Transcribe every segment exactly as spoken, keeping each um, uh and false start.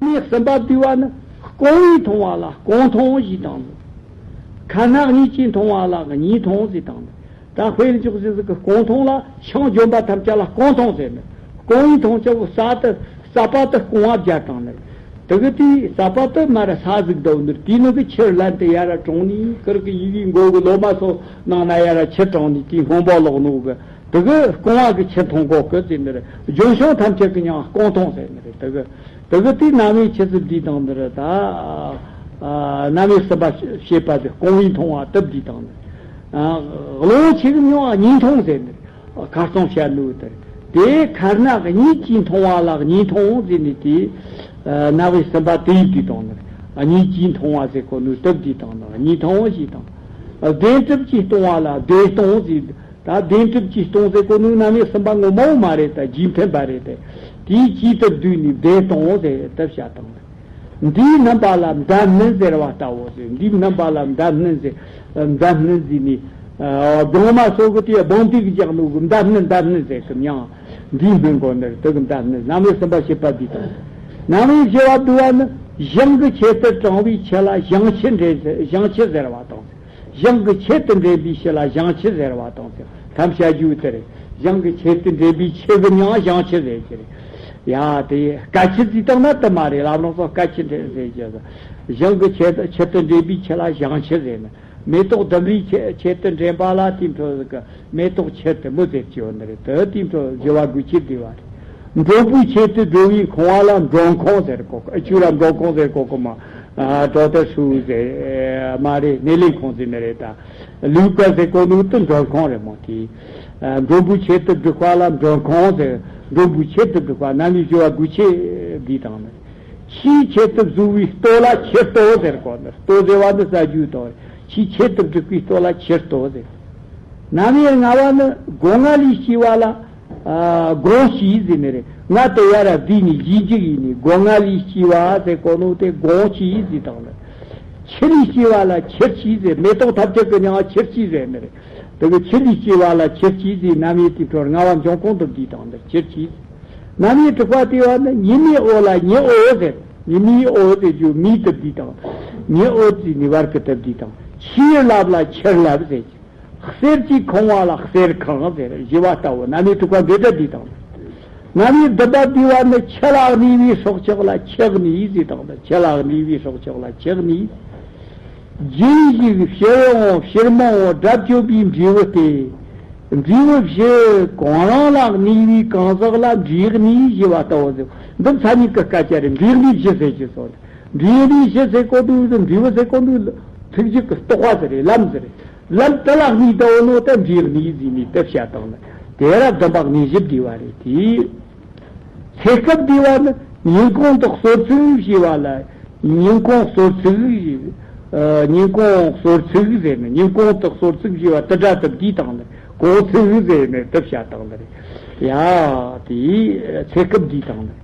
ནས་གསུམ་པ་བསྡུས་པ་ནི། རྐང་བས་མཐོང་བ་ལ་རྐང་མཐོང་ཞེས་དང་། ཁ་སྣ་གཉིས་ཀྱིས་མཐོང་བ་ལ་གཉིས་མཐོང་ཞེས་དང་། ད་དཔེར་འཇོག་བྱེད་ཟིག་གི་རྐང་མཐོང་ལ་ཤིང་ལྗོན་པ་ཐམས་ཅད་ལ་རྐང་མཐོང་ཟེར་ནི། རྐང་བས་མཐོང་ཆ་བོ་ས་དེ་ས་པ་དེ་རྐང་བ་སྦྱར་དང་ནི། དེ་གི་དེའི་ས་པ་དེ་མར་ར་ས་ཟིག་འདུག་ནི། དེའི་ནང་གི་ཆུ་ལན་དེ་ཡར་ར་དྲངས་ནི། ཁིར་གི་ཡི་གེའི་མགོ་གི་ལོ་མ་སོ་ནང་ན་ཡར་ར་ཆུ་དྲངས་ནི། དེའི་སྔོན་པོ་ལོག་ནོ་གི་དེ་གི་རྐང་བ་གི་ཆུ་མཐོང་གོ་གི་ཟེར་ནི་རེད། ལྗོན་ཤིང་ཐམས་ཅད་གི་མྱིང་རྐང་མཐོང་ཟེར་ནི་རེད། དེ་གི་དེ་གི་དེའི་རྣམ་དབྱེ་ཆི་ཟིག་བསྡུས་དང་ནི་རེད། ད་ཨ་རྣམ་དབྱེ་གསུམ་པ་བཤད་པ་དེ་རྐང་བས་མཐོང་བ་དེ་བསྡུས་དང་ནི། ཨ་གླང་ཆེ་གི་མྱིང་གཉིས་མཐོང་ཟེར་ནི་རེད། ཁ་སང་བཤད་ནོ་དེ་རེད། དེ་ཁ་སྣ་གཉིས་ཀྱིས་མཐོང་བ་ལ་གཉིས་མཐོང་ཟེར་ནི་དེ། ཨ་རྣམ་དབྱེ་གསུམ་པ་དེ་ཡིས་བསྡུས་དང་ནི་རེད། གཉིས་ཀྱིས་མཐོང་བ་ཟེར་གོ་ནོ་དེ་བསྡུས་དང་ནི་རེད། གཉིས་མཐོང་ཞེས་དང་། ཨ་བདེན་གྲུབ་ཀྱིས་སྟོང་བ་ལ་བདེན་སྟོང་ཟེར། ད་བདེན་གྲུབ་ཀྱིས་སྟོང་ཟེར་གོ་ནོ་རྣམ་དབྱེ་གསུམ་པ་ངོ་མ་བོ་མ་རེད། ད་རྗེས་མཐུན་པ་རེད་དེ། དེའི་གིས་དེ་བསྡུས་ནས་བདེན་སྟོང་ཟེར་དེ་བཤད་དང་། འདིའི་སྣུམ་པ་ལ་མདའ་སྣུན་ཟེར་བ་ལྟ་བུ་ཟེར། འདིའི་སྣུམ་པ་ལ་མདའ་སྣུན་ཟེར། མདའ་སྣུན་ཟེར་ནས། ཨ་སྒྲོལ་མ་སོགས་ཀྱི་དེ་སྦང་དུས་ཀྱི་རྒྱག་ནོ་གི་མདའ་སྣུན་མདའ་སྣུན་ཟེར་གི་མྱིང་། འདིའི་སྣུན་གོ་ནི་རེད། དེ་གི་མདའ་སྣུན། རྣམ་དབྱེ་གསུམ་པ་བཤད་པ་འདི་དང་། རྣམ་དབྱེ་བཞི་བ་བསྡུ་བ་ནི། ཞིང་གི་ཆེད་དུ་དྲངས་པའི་ཆུ་ལ་ཞིང་ཆུ་འདྲེན་ཟེར། ཞིང་ཆུ་ཟེར་བ་དང་། ཞིང་གི་ཆེད་དུ་འདྲེན་པའི་ཆུ་ལ་ཞིང་ཆུ་ཟེར་བ་དང་ཟེར། ཐམས་ཅད་རྒྱུ་དེ་རེད། ཞིང་གི་ཆེད་དུ་འདྲེན་པའི་ཆུ་གི་མྱིང་ཞིང་ཆུ་ཟེར་གྱི་རེད། ཡ་དེ་སྐད་ཆུ་བརྩིས་བཏང་ན་དེ་མ་རེད། ལབ་རོགས་སོ། སྐད་ཆུ་འདྲེན་ཟེར་གྱི་རེད། ཞིང་གི་ཆེད་དུ་ཆེད་དུ་འདྲེན་པའི་ཆུ་ལ་ཞིང་ཆུ་ཟེར་ནི། མེ་ཏོག་ལྡུམ་རའི་ཆེད་ཆེད་དུ་འདྲེན་པ་ལ་དེའི་འཕྲོ་ཟིག་གི་མེ་ཏོག་ཆུ་དེ་མོ་ཟེར་གྱི་ཡོད་ནི་རེད། དེ་དེའི་འཕྲོ་བཞི་བ་དགུ་ཆུ་བསྡུས་པ་རེད། མགྲོན་པོའི་ཆེད་དུ་སྒྲོལ་བའི་ཁང་བ་ལ་མགྲོན་ཁང་ཟེར་གོ། ཨ་ཆུ་ལ་མགྲོན་ཁང་ཟེར་གོ་གི་མ། ཨ་ཏྲོ་ཏེ་ཧྲུའུ་ཟེར་མ་རེད། སྣེ་ལེན་ཁང་ཟེར་ནི་རེད། ད་ལུག་པ་ཟེར་གོ་ནོ་དེ་མགྲོན་ཁང་རེད་མོ། དེ་ཨ་མགྲོན་པོའི་ཆེད་དུ་སྒྲིག་པ་ལ་མགྲོན་ཁང་ཟེར། མགྲོན་པོའི་ཆེད་དུ་སྒྲིག་པ། རྣམ་དབྱེ་བཞི་བ་དགུ་ཆུ་བསྡུས་དང་ནི། ཆུའི་ཆེད་དུ་བཟོ་བའི་ལྟོ་ལ་ཆུ་ལྟོ་ཟེར་གོ་ནི། ལྟོ་ཟེར་བ་ནི་ཟ་རྒྱུ་དང་། ཆུའི་ཆེད་དུ་བསྒྲིགས་པའི་ལྟོ་ལ་ཆུ་ལྟོ་ཟེར། རྣམ་དབྱེ་ལྔ་བ་ནི། སྒོ་ང་ལས་སྐྱེས་པ་ལ་ཨ་སྒོང་སྐྱེས་ཟེར་ནི་རེད། ང་དེ་ཡར་བསྡུས་ནས་རྗེས་འཇུག་ཡིན་ནི། སྒོ་ང་ལས་སྐྱེས་པ་ཟེར་གོ་ནོ་དེ་སྒོང་སྐྱེས་ཟེར་དང་ལ། ཆུ་ལས་སྐྱེས་པ་ལ་ཆུར་སྐྱེས་ཟེར། མེ་ཏོག་ཐམས་ཅད་ཀྱི་མྱིང་ཆུར་སྐྱེས་ཟེར་ནི་རེད། དེ་གི་ཆུ་ལས་སྐྱེས་པ་ལ་ཆུར་སྐྱེས་ཟེར། རྣམ་དབྱེ་དེའི་འཕྲོར་ལྔ་བ་འབྱུང་ཁུངས་དུ་བསྡུས་དང་ལ། ཆུར་སྐྱེས། རྣམ་དབྱེ་དྲུག་པ་དེ་བ་ནི། ཉི་མའི་འོད་ལ་ཉི་འོད་ཟེར། ཉི་མའི་འོད་ཟེར་རྒྱུ་མའི་དུ་བསྡུས་དང་། ཉི་འོད་ཟེར་ནི་བར་གྱི་དུ་བསྡུས་དང་། ཆུའི་རླབས་ལ་ཆུ་རླབས་ཟེར། གསེར་གྱི་ཁང་བ་ལ་གསེར་ཁང་ཟེར། བཞི་བ་ལྟ་བུ། རྣམ་དབྱེ་དྲུག་པ་འདི་འདྲ་བསྡུས་དང་། རྣམ་དབྱེ་བདུན་པ་བསྡུས་པ་ནི། ཆུ་ལ་གནས་པའི་སྲོག་ཆགས་ལ་ཆུ་གནས་ཟེར་དང་། ཆུ་ལ་གནས་པའི་སྲོག་ཆགས་ལ་ཆུ་གནས། རྒྱུན་ཞིག་ཕྱིར་འོང་ཕྱིར་མི་འོང་དགྲ་བཅོམ་པའི་འབྲས་བུ་སྟེ། འབྲས་བུ་བཞི་གང་རུང་ལ་གནས་པའི་གང་ཟག་ལ་འབྲས་གནས་ཞེས་པ་ལྟ་བུ་ཟེར། འདི་མཚན་ཉིད་ཀྱི་སྐད་ཆ་རེད། འབྲས་གནས་བཞི་ཟེར་གྱི་སོ། འབྲས་གནས་བཞི་ཟེར་གོ་དུས་འབྲས་བུ་ཟེར་གོ་དུས་ཐུགས་རྒྱུད་ཀྱི་རྟོགས་པ་ཟེར་རེད། ལམ་ཟེར་རེད། ལམ་དེ་ལ་གནས་ལྟ་བུ་ནོ་དེ་འབྲས་གནས་ཟེར་ནས་དེ་བཤད་དང་ལ། དེ་ར་བདུན་པ་གནས་བཞི་བསྡུས་པ་རེད་དེ། ཚེ་སྐབས་བསྡུས་པ་ནི། སྙིང་ཁོང་དུ་གསོར་ཚིགས་ཞེས་པ་ལ། སྙིང་ཁོང་གསོར་ཚིགས། ཨ་སྙིང་ཁོང་གསོར་ཚིགས་ཟེར་ནས། སྙིང་ཁོང་དུ་གསོར་ཚིགས་ཞེས་པ་དེ་འདྲ་དུ་བསྡུས་དང་ནི། ཁོང་ཚིགས་ཟེར་ནས་དེ་བཤད་དང་ནི། ཡ་དེ་ཚེ་སྐབས་བསྡུས་དང་ནི།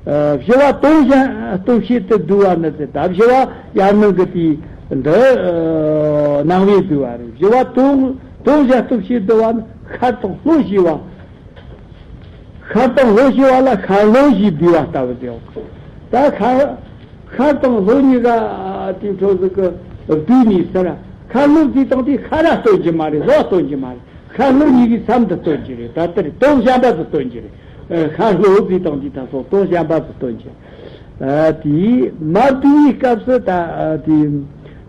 ཨ་བཞི་བ་དོན་གཞན་སྟོབས་བཤད་དུ་བསྡུ་བ་ནི་ཟེར། ད་བཞི་བ་ཡར་ནང་གི་དེ་འདི་ཨ་རྣམ་དབྱེ་བསྡུ་བ་རེད། བཞི་བ་དོན་དོན་གཞན་སྟོབས་བཤད་བསྡུ་བ་ནི། ཤར་དང་ལྷོ་ཞེས་པ། ཤར་དང་ལྷོ་ཞེས་པ་ལ་ཤར་ལྷོ་ཞེས་བསྡུས་པ་ལྟ་བུ་དེའོ། ད་ཤར་ཤར་དང་ལྷོ་གཉིས་ཀ་དེའི་འཕྲོ་ཟིག་གི་བསྡུས་ནས་ཟེར། ཤར་ལྷོ་ཟེར་དང་དེ་ཤར་ར་སྟོན་གྱི་མ་རེད། ལྷོ་སྟོན་གྱི་མ་རེད། ཤར་ལྷོ་གཉིས་ཀའི་མཚམས་དུ་སྟོན་གྱི་རེད། ད་ལྟ་རེད། དོན་གཞན་པ་ཟིག་སྟོན་གྱི་རེད། ཨ་ཤར་ལྷོ་ཟེར་དང་དེ་ད་སོ་དོན་གཞན་པ་ཟིག་སྟོན་གྱི་རེད། ཨ་དེ་མ་བསྡུས་པའི་སྐབས་སུ་ད་ཨ་དེ་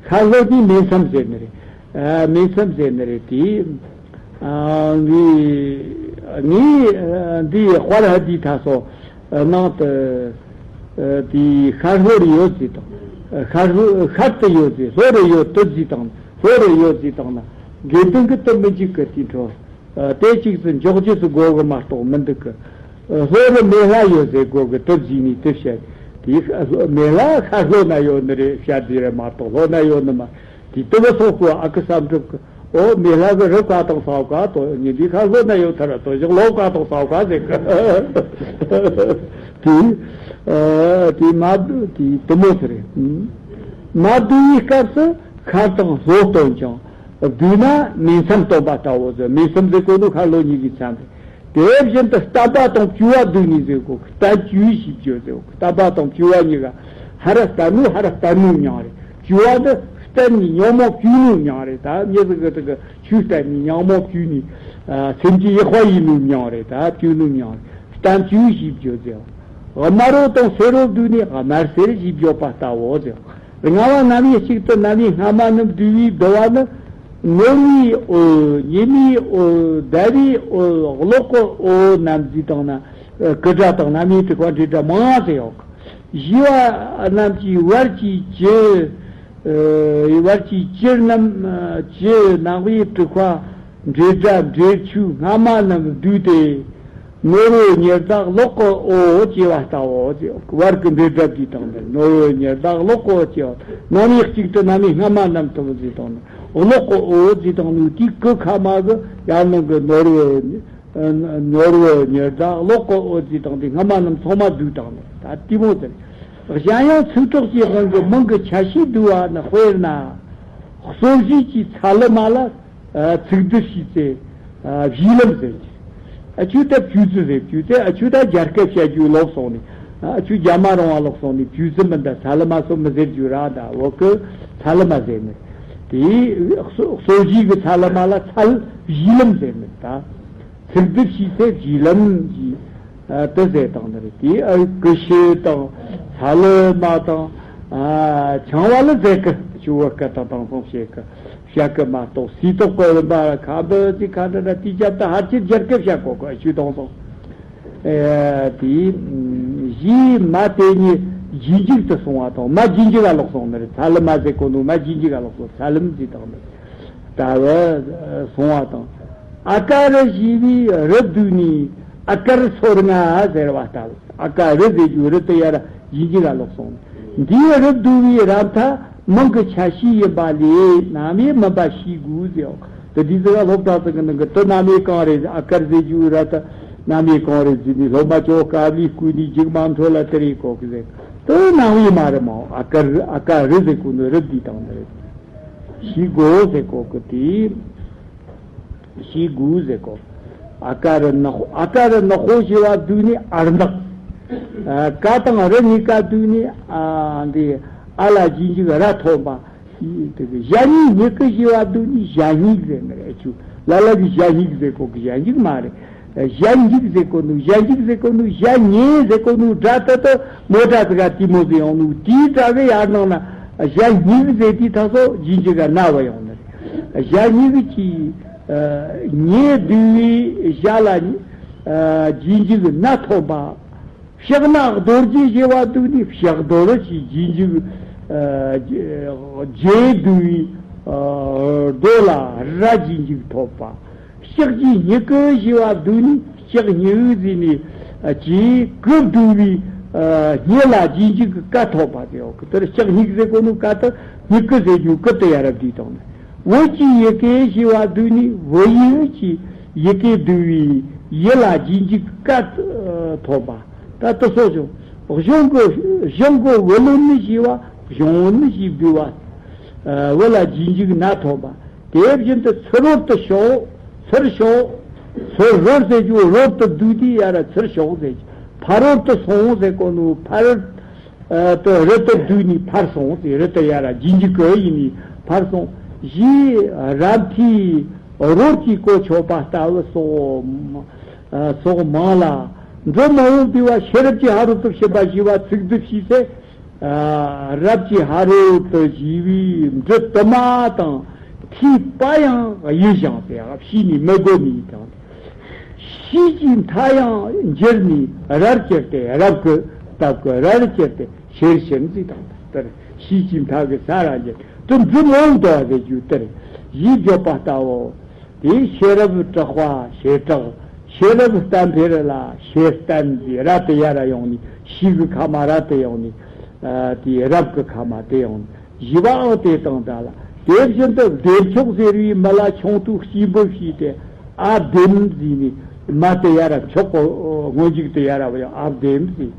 ཤར་ལྷོ་གཉིས་མེ་མཚམས་ཟེར་ནི་རེད། ཨ་མེ་མཚམས་ཟེར་ནི་རེད་དེ། ཨ་ངའི་ངའི་ཨ་འདི་དཔལ་ལྡན་ཐ་སོ་ནང་དུ་ཨ་དེ་ཤར་ལྷོ་རེ་ཡོད་ཟེར་དང་། ཤར་ལྷོ་ཤར་དུ་ཡོད་ཟེར། ལྷོ་རེ་ཡོད་དུ་ཟེར་དང་། ལྷོ་རེ་ཡོད་ཟེར་དང་ན་དགེ་འདུན་གྱི་དུ་མི་འཇུག་གི་དེའི་འཕྲོ། ཨ་དེ་གཅིག་ཏུ་འཇོག་རྒྱུ་སུ་དགོས་གི་མ་གཏོགས་མི་འདུག་གི། ཨ་ལྷོ་རུ་མེ་ལྷ་ཡོད་ཟེར་དགོས་གི་དེ་བཟོས་ནས་དེ་བཤད། དེ་ཤ་ལྷོ་མེ་ལྷ་ཤར་ལྷོ་ན་ཡོད་ནི་རེད་བཤད་དེ་རེད་མ་གཏོགས་ལྷོ་ན་ཡོད་ནི་མ། དེ་དུ་བ་སོགས་པོ་ཨ་ཁུ་བསམ་གྲུབ་ཀྱི་ཨོ་མེ་ལྷ་གི་རི་བཀའ་དང་ས་བཀའ་དོ་ཉིན་དེ་ཤར་ལྷོ་ན་ཡོད་ཐར་དོ་ཞིག་ལྷོ་བཀའ་དང་ས་བཀའ་ཟེར་གི། དེ་ཨ་དེ་མ་དེ་དུ་མོ་ཟེར་རེད། མ་བསྡུ་བའི་སྐབས་སུ་ཤར་དང་ལྷོ་སྟོན་ཀྱང་། བསྡུས་ན་མེ་མཚམས་སྟོན་པ་ལྟ་བུ་ཟེར། མེ་མཚམས་ཟེར་གོ་ནོ་ཤར་ལྷོ་གཉིས་ཀྱི་མཚམས་རེད། དེ་བཞིན་དུ་བསྟན་པ་དང་བཅོས་པ་བསྡུས་ནས་ཟེར་གོ། བསྟན་བཅོས་ཞེས་བརྗོད་ཟེར་གོ། བསྟན་པ་དང་བཅོས་པ་གཉིས་ཀ་ཧ་ར་བསྟན་ནོ་ཧ་ར་བསྟན་ནོའི་མྱིང་རེད། བཅོས་པ་ནི་བསྟན་ནས་ཉོན་མོངས་བཅོས་ནོའི་མྱིང་རེད། ད་མྱི་ཟིག་གི་དེ་གི་ཆོས་བསྟན་ནས་ཉོན་མོངས་བཅོས་ནས་ཨ་སེམས་ཅན་ཡག་པ་ཡིན་ནོའི་མྱིང་རེད། ད་བཅོས་ནོའི་མྱིང་རེད། བསྟན་བཅོས་ཞེས་བརྗོད་ཟེར། དམར་པོ་དང་སེར་པོ་བསྡུས་ནས་དམར་སེར་ཞེས་བརྗོད་པ་ལྟ་བུའོ་ཟེར། ལྔ་པ་རྣམ་དབྱེ་གཅིག་ཏུ་རྣམ་དབྱེ་སྔ་མ་རྣམས་བསྡུས་པའི་བསྡུ་བ་ནི། ནོར་བུའི་འོད། ཉི་མའི་འོད། ཟླ་བའི་འོད། གློག་གི་འོད་རྣམས་ཟེར་བཏང་ན། ཨ་ཀི་སྒྲ་དང་རྣམ་དབྱེ་དྲུག་པ་འབྲེལ་སྒྲ་མང་ཟེར་ཡོད། བཞི་པ་རྣམས་ཀྱི་བར་གྱི་ཅི། ཨ་བར་གྱི་ཅི་རྣམས། ཨ་ཅི་རྣམ་དབྱེ་དྲུག་པ་འབྲེལ་སྒྲ་འབྲེལ་ཆོས་སྔ་མ་རྣམས་བསྡུས་ཏེ། ནོར་བུ་ཉི་ཟླ་གློག་གི་འོད་ཅེས་པ་ལྟ་བུའོ། བར་གྱི་འབྲེལ་སྒྲ་བསྡུས་བཏང་ནས། ནོར་བུ་ཉི་ཟླ་གློག་གི་འོད་ཅེས་པ། རྣམ་དབྱེ་གཅིག་ཏུ་རྣམ་དབྱེ་སྔ་མ་རྣམས་ཐོབ་ཟེར་བཏང་ནས། གློག་གི་འོད་ཟེར་བཏང་ནས་དེའི་གི་ཁ་མ་གི་ཡར་ནང་གི་ནོར་བུ། ཨ་ནོར་བུ་ཉི་ཟླ་གློག་གི་འོད་ཟེར་བཏང་དེ་སྔ་མ་རྣམས་ཚང་མ་བསྡུས་བཏང་ནས། ད་དེ་མོ་ཟེར། གཞན་ཡང་ཚིག་གྲོགས་ཀྱི་དབང་གིས་མིང་གི་ཆ་ཤས་བསྡུ་བ་ནི། དཔེར་ན། གསོ་བྱེད་ཀྱི་ཚ་ལུ་མ་ལ། ཨ་ཚིག་སྡུད་བྱས་ཚེ། ཨ་བཞུད་ལམ་ཟེར་གྱི། ཨ་ཆོས་ད་བཅོས་ཚུལ་ཟེར་བཅོས་ཚེ། ཨ་ཆོས་ད་རྒྱ་སྐད་བཤད་རྒྱུ་ལོག་སོང་ནས། ཨ་ཆོས་རྒྱ་མ་རང་བ་ལོག་སོང་ནས་བཅོས་ཚུལ་མི་འདྲ། ཚ་ལུ་མ་སོགས་མི་ཟེར་རྒྱུ་ར། ད་འོ་གི་ཚ་ལུ་མ་ཟེར་ནས། དེ་གསོ་གསོ་བྱེད་ཀྱི་ཚ་ལུ་མ་ལ་ཚ་ལུ་བཞུད་ལམ་ཟེར་ནས་ད། ཚིག་སྡུད་བྱས་ཚེ་བཞུད་ལམ་གྱི། ཨ་དེ་ཟེར་བཏང་ནི་རེད། དེ་ཨ་ཀི་ཤུ་དང་ཚ་ལུ་མ་དང་། ཨ་ཆང་བ་ལ་ཟེར་གི། ཆུ་བོ་སྐད་དང་དང་སོང་བྱེད་གི། བཤད་གི་མ་གཏོགས་སིལ་ཏོག་གི་རིམ་པ་ཁ་འབུ་ཅིག་ཁ་འདྲ་འདྲ་དེའི་རྒྱབ་ཏུ་ཕལ་ཆེར་རྒྱ་སྐད་བཤད་གོ་གི། ཆུ་དང་སོང་། ཨ་དེ་གཞིའི་མ་དེ་ཉིད་རྗེས་འཇུག་ཏུ་སོང་བ་དང་། མ་རྗེས་འཇུག་ག་ལོག་སོང་ནི་རེད། ཚ་ལུ་མ་ཟེར་གོ་ནོ་མ་རྗེས་འཇུག་ག་ལོག་སོང་། ཚ་ལུ་མ་ཟེར་བཏང་ནི་རེད། ལྟ་བུ་སོང་བ་དང་། ཨ་ཀ་རུ་ཞེས་པའི་རུ་བསྡུས་ནས་ཨ་ཀར་སོ་ལྔ་ཟེར་བ་ལྟ་བུ། ཨ་ཀ་རུ་ཟེར་རྒྱུ་རུ་དེ་ཡར་རྗེས་འཇུག་ག་ལོག་སོང་། འདིའི་རུ་བསྡུ་བའི་རབ་མཐའ་མིང་གི་ཆ་ཤས་ཡིན་པ་ལས་རྣམ་དབྱེ་མིན་པ་ཤེས་དགོས་ཟེར། དེ་དུས་ཚོད་ལ་སློབ་གྲྭ་ཚོ་གི་ནང་གི་དེ་རྣམ་དབྱེ་གང་རེད། ཨ་ཀར་ཟེར་རྒྱུ་རུ་དེ་རྣམ་དབྱེ་གང་རེད་ཟེར་ནས། སློབ་མ་ཚོ་དཀའ་ལས་བསྐུལ་ནས་མཇུག་མ་འཕྲོ་ལ་དེ་རེད་གོ་གི་ཟེར། དེ་རྣམ་དབྱེ་མ་རེད་མོ། ཨ་ཀར་ཨ་ཀ་རུ་ཟེར་གོ་ནོ་རུ་བསྡུས་བཏང་ནི་རེད། ཤེས་དགོས་ཟེར་གོ་གི། དེ་ཤེས་དགོས་ཟེར་གོ། ཨ་ཀ་རུ་ནག་པོ། ཨ་ཀ་རུ་ནག་པོ་ཞེས་པ་བསྡུས་ནས་ཨར་ནག། ཨ་ཀ་དང་རུ་གཉིས་ཀ་བསྡུས་ནས་ཨ་འདི་ཨ་ལ་རྗེས་འཇུག་ར་ཐོབ་པ། དེ་གི་ཞ་སྙིགས་སྙིགས་གི་ཞེས་པ་བསྡུས་ནས་ཞ་སྙིགས་ཟེར་ནི་རེད། ཆུ་ལ་ལ་གི་ཞ་སྙིགས་ཟེར་གོ་གི། ཞ་སྙིགས་མ་རེད། ཞ་སྙིགས་ཟེར་གོ་ནོ། ཞ་སྙིགས་ཟེར་གོ་ནོ། ཞ་སྙེ་ཟེར་གོ་ནོ། སྒྲ་དེ་དེ་མོ་སྒྲ་ཟིག་ག་དེ་མོ་ཟིག་ཡོང་ནོ། དེའི་སྒྲ་གི་ཡར་ནང་ན་ཞ་སྙིགས་ཟེར་དུས་ད་སོ་རྗེས་འཇུག་ག་ན་བ་ཡོང་ནི་རེད། ཞ་སྙིགས་ཀྱི་ཨ་སྙེ་བསྡུས་པའི་ཞ་ལ་ཨ་རྗེས་འཇུག་ན་ཐོབ་པ། ཕྱག་ན་རྡོ་རྗེ་ཞེས་པ་བསྡུས་ནས་ཕྱག་རྡོར་ཞེས་རྗེས་འཇུག་ཨ་རྗེས་བསྡུས་པའི་ཨ་རྡོ་ལ་ར་རྗེས་འཇུག་ཐོབ་པ། ཕྱག་གི་སྙིགས་གི་ཞེས་པ་བསྡུས་ནས་ཕྱག་སྙིགས་ཟེར་ནས། ཨ་ཅེས་གི་བསྡུས་པའི་ཨ་སྙེ་ལ་རྗེས་འཇུག་གི་ཀ་ཐོབ་པ་དེ་ཡོད་གི། དེར་ཕྱག་སྙིགས་ཟེར་གོ་ནོ་ཀ་དེ་སྙིགས་གི་ཟེར་རྒྱུ་གི་དེ་ཡར་བསྡུས་བཏང་ནས། བོད་ཀྱི་ཡི་གེ་ཞེས་པ་བསྡུས་ནས་བོད་ཡིག་གི་ཡི་གེ་བསྡུས་པའི་ཡི་ལ་རྗེས་འཇུག་ཀ་ཐོབ་པ། ད་དེ་སོགས་བྱུང་། གཞུང་གི་གཞུང་གི་བུ་ལོན་ནི་ཞེས་པ་གཞུང་བུ་ནི་ཞེས་བསྡུས་པ། ཨ་བུ་ལ་རྗེས་འཇུག་ན་ཐོབ་པ། དེ་བཞིན་དུ་ཚུ་རོལ་དུ་ཞོག། ཚུར་ཞོག། ཚུར་རོལ་ཟེར་རྒྱུ་རོལ་དུ་བསྡུས་དུས་ཡར་ཚུར་ཞོག་ཟེར་རྒྱུ། ཕ་རོལ་ཏུ་སོང་ཟེར་གོ་ནོ་ཕ་རོལ། ཨ་དེ་རི་དེ་བསྡུས་ནས་ཕར་སོང་ཟེར། རི་དེ་ཡར་རྗེས་འཇུག་གི་ཡིན་ནས་ཕར་སོང་། ཞེས་རབ་མཐའི་རོལ་གྱིས་གོ་ཆོད་པ་ལྟ་བུ་སོགས་ཨ་སོགས་མང་ལ། འབྲུ་མང་པོ་བསྡུས་པ་ཤེས་རབ་ཀྱི་ཕ་རོལ་ཏུ་ཕྱིན་པ་ཞེས་པ་ཚིག་སྡུད་བྱས་ཚེ། ཨ་རབ་ཀྱི་ཕ་རོལ་ཏུ་ཞེས་པའི་འབྲུ་དུ་མ་དང་མཐའི་པ་ཡང་དབྱེ་ཞིང་སྟེ། ཕྱིས་ནས་མི་དགོས་ནས་དང་། ཕྱིས་ཀྱི་མཐའ་ཡང་འགྱུར་ནས་རར་གྱུར་ཏེ། རབ་ཀྱི་སྟབས་ཀྱིས་རར་གྱུར་ཏེ་ཤེར་ཕྱིན་ཟེར་དང་། དེར་ཕྱིས་ཀྱི་མཐའ་གི་ས་ར་འགྱུར་དུ་འཛིན་མོ་འདོ་ཟེར་རྒྱུ་དེར་ཡིད་འཇོག་པ་ལྟ་བུ། དེའི་ཤེས་རབ་གྲགས་པ་བྱེ་བྲག། ཤེས་རབ་བརྟན་འཕེལ་ལ་ཤེར་བརྟན་ཟེར། ར་དེ་ཡར་ཡོང་ནས། ཕྱིས་ཀྱི་ཁ་མ་ར་དེ་ཡོང་ནས། ཨ་དེའི་རབ་ཀྱི་ཁ་མ་དེ་ཡོང་ནས། བཞི་པའང་དེ་དང་འདྲ་ལ། དེ་བཞིན་དུ་བདེ་མཆོག་ཟེར་བའི་མི་ལ་ཆུང་དུ་སྐྱེས་བུ་བྱས་ཏེ་ཨ་བདེམ་ཟེར་ནས། མ་དེ་ཡར་མཆོག་གི་སྔོན་འཇུག་དེ་ཡར་བ་ཡང་ཨ་བདེམ་ཟེར།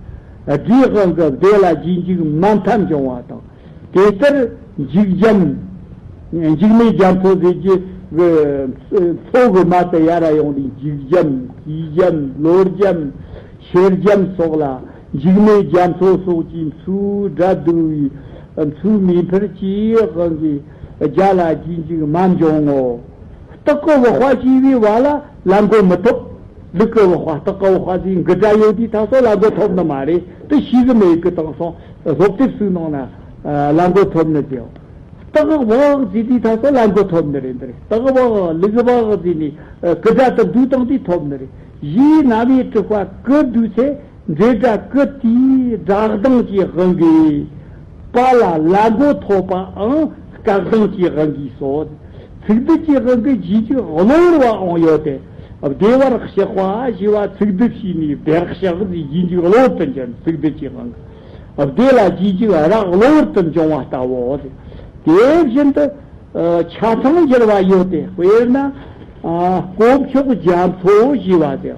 སྒྲའི་དབང་གིས་བདེ་ལ་རྗེས་འཇུག་མ་མཐའ་འབྱུང་བ་དང་། དེ་ལྟར་འཇུག་རྒྱམ། འཇུག་མེད་རྒྱ་མཚོ་ཟེར་གྱི། གི་མཚོ་གི་མལ་དུ་ཡར་ཡོང་ནས་འཇིགས་འཇམ། སྐྱིད་འཇམ། ལོ་འཇམ། ཤེལ་འཇམ་སོགས་ལ། འཇིགས་མེད་རྒྱ་མཚོ་སོགས་ཀྱི་མཚོའི་སྒྲ་བསྡུ་བའི་མཚོའི་མེ་འཕུར་གྱི་དབང་གིས་རྒྱ་ལ་རྗེས་འཇུག་མ་འབྱུང་ངོ་། སྟག་གི་པགས་པ་ཞེས་པའི་བ་ལ་ལ་མགོ་མི་ཐོབ། ལུག་གི་པགས་པ། སྟག་གི་པགས་པ་ཟེར་འགུལ་སྒྲ་ཡོད་དུས་ད་གཟོད་ལ་མགོ་ཐོབ་ནི་མ་རེད། དེ་ཤེས་གི་མེད་གི། དེང་སང་སློབ་དེབ་ཚོའི་ནང་ན་ལ་མགོ་ཐོབ་ནི་དེའོ། སྟག་གི་པགས་ཟེར་དུས་ད་གཟོད་ལ་མགོ་ཐོབ་ནི་རེད། འདི་རེད། སྟག་གི་པགས། ལུག་གི་པགས་ཟེར་ནས་འགུལ་སྒྲ་དེ་བསྡུས་བཏང་དུས་ཐོབ་ནི་རེད། གཞས་རྣ་བའི་དྲེག་པ་ཀུན་བསྡུས་ཚེ། འདྲེ་སྒྲ་ཀུན་དེའི་སྒྲ་གདངས་ཀྱི་དབང་གིས། པ་ལ་ལ་མགོ་ཐོབ་པའང་སྐད་གདངས་ཀྱི་དབང་གིས་སོ། ཚིག་སྡུད་ཀྱི་དབང་གིས་རྗེས་འཇུག་གློ་བུར་བའང་ཡོད་དེ། བདེ་བར་གཤེགས་པ་ཞེས་པ་ཚིག་སྡུད་བྱས་ནས་བདེར་གཤེགས་ཟེར། རྗེས་འཇུག་གློ་བུར་དུ་འབྱུང་། ཚིག་སྡུད་ཀྱི་དབང་གིས། བདེ་ལ་རྗེས་འཇུག་ར་གློ་བུར་དུ་འབྱུང་བ་ལྟ་བུའོ། དེ་བཞིན་དུ། ཆ་ཚང་སྦྱར་བ་ཡོད་དེ། དཔེར་ན། དཀོན་མཆོག་རྒྱ་མཚོ་ཞེས་པ་དེ།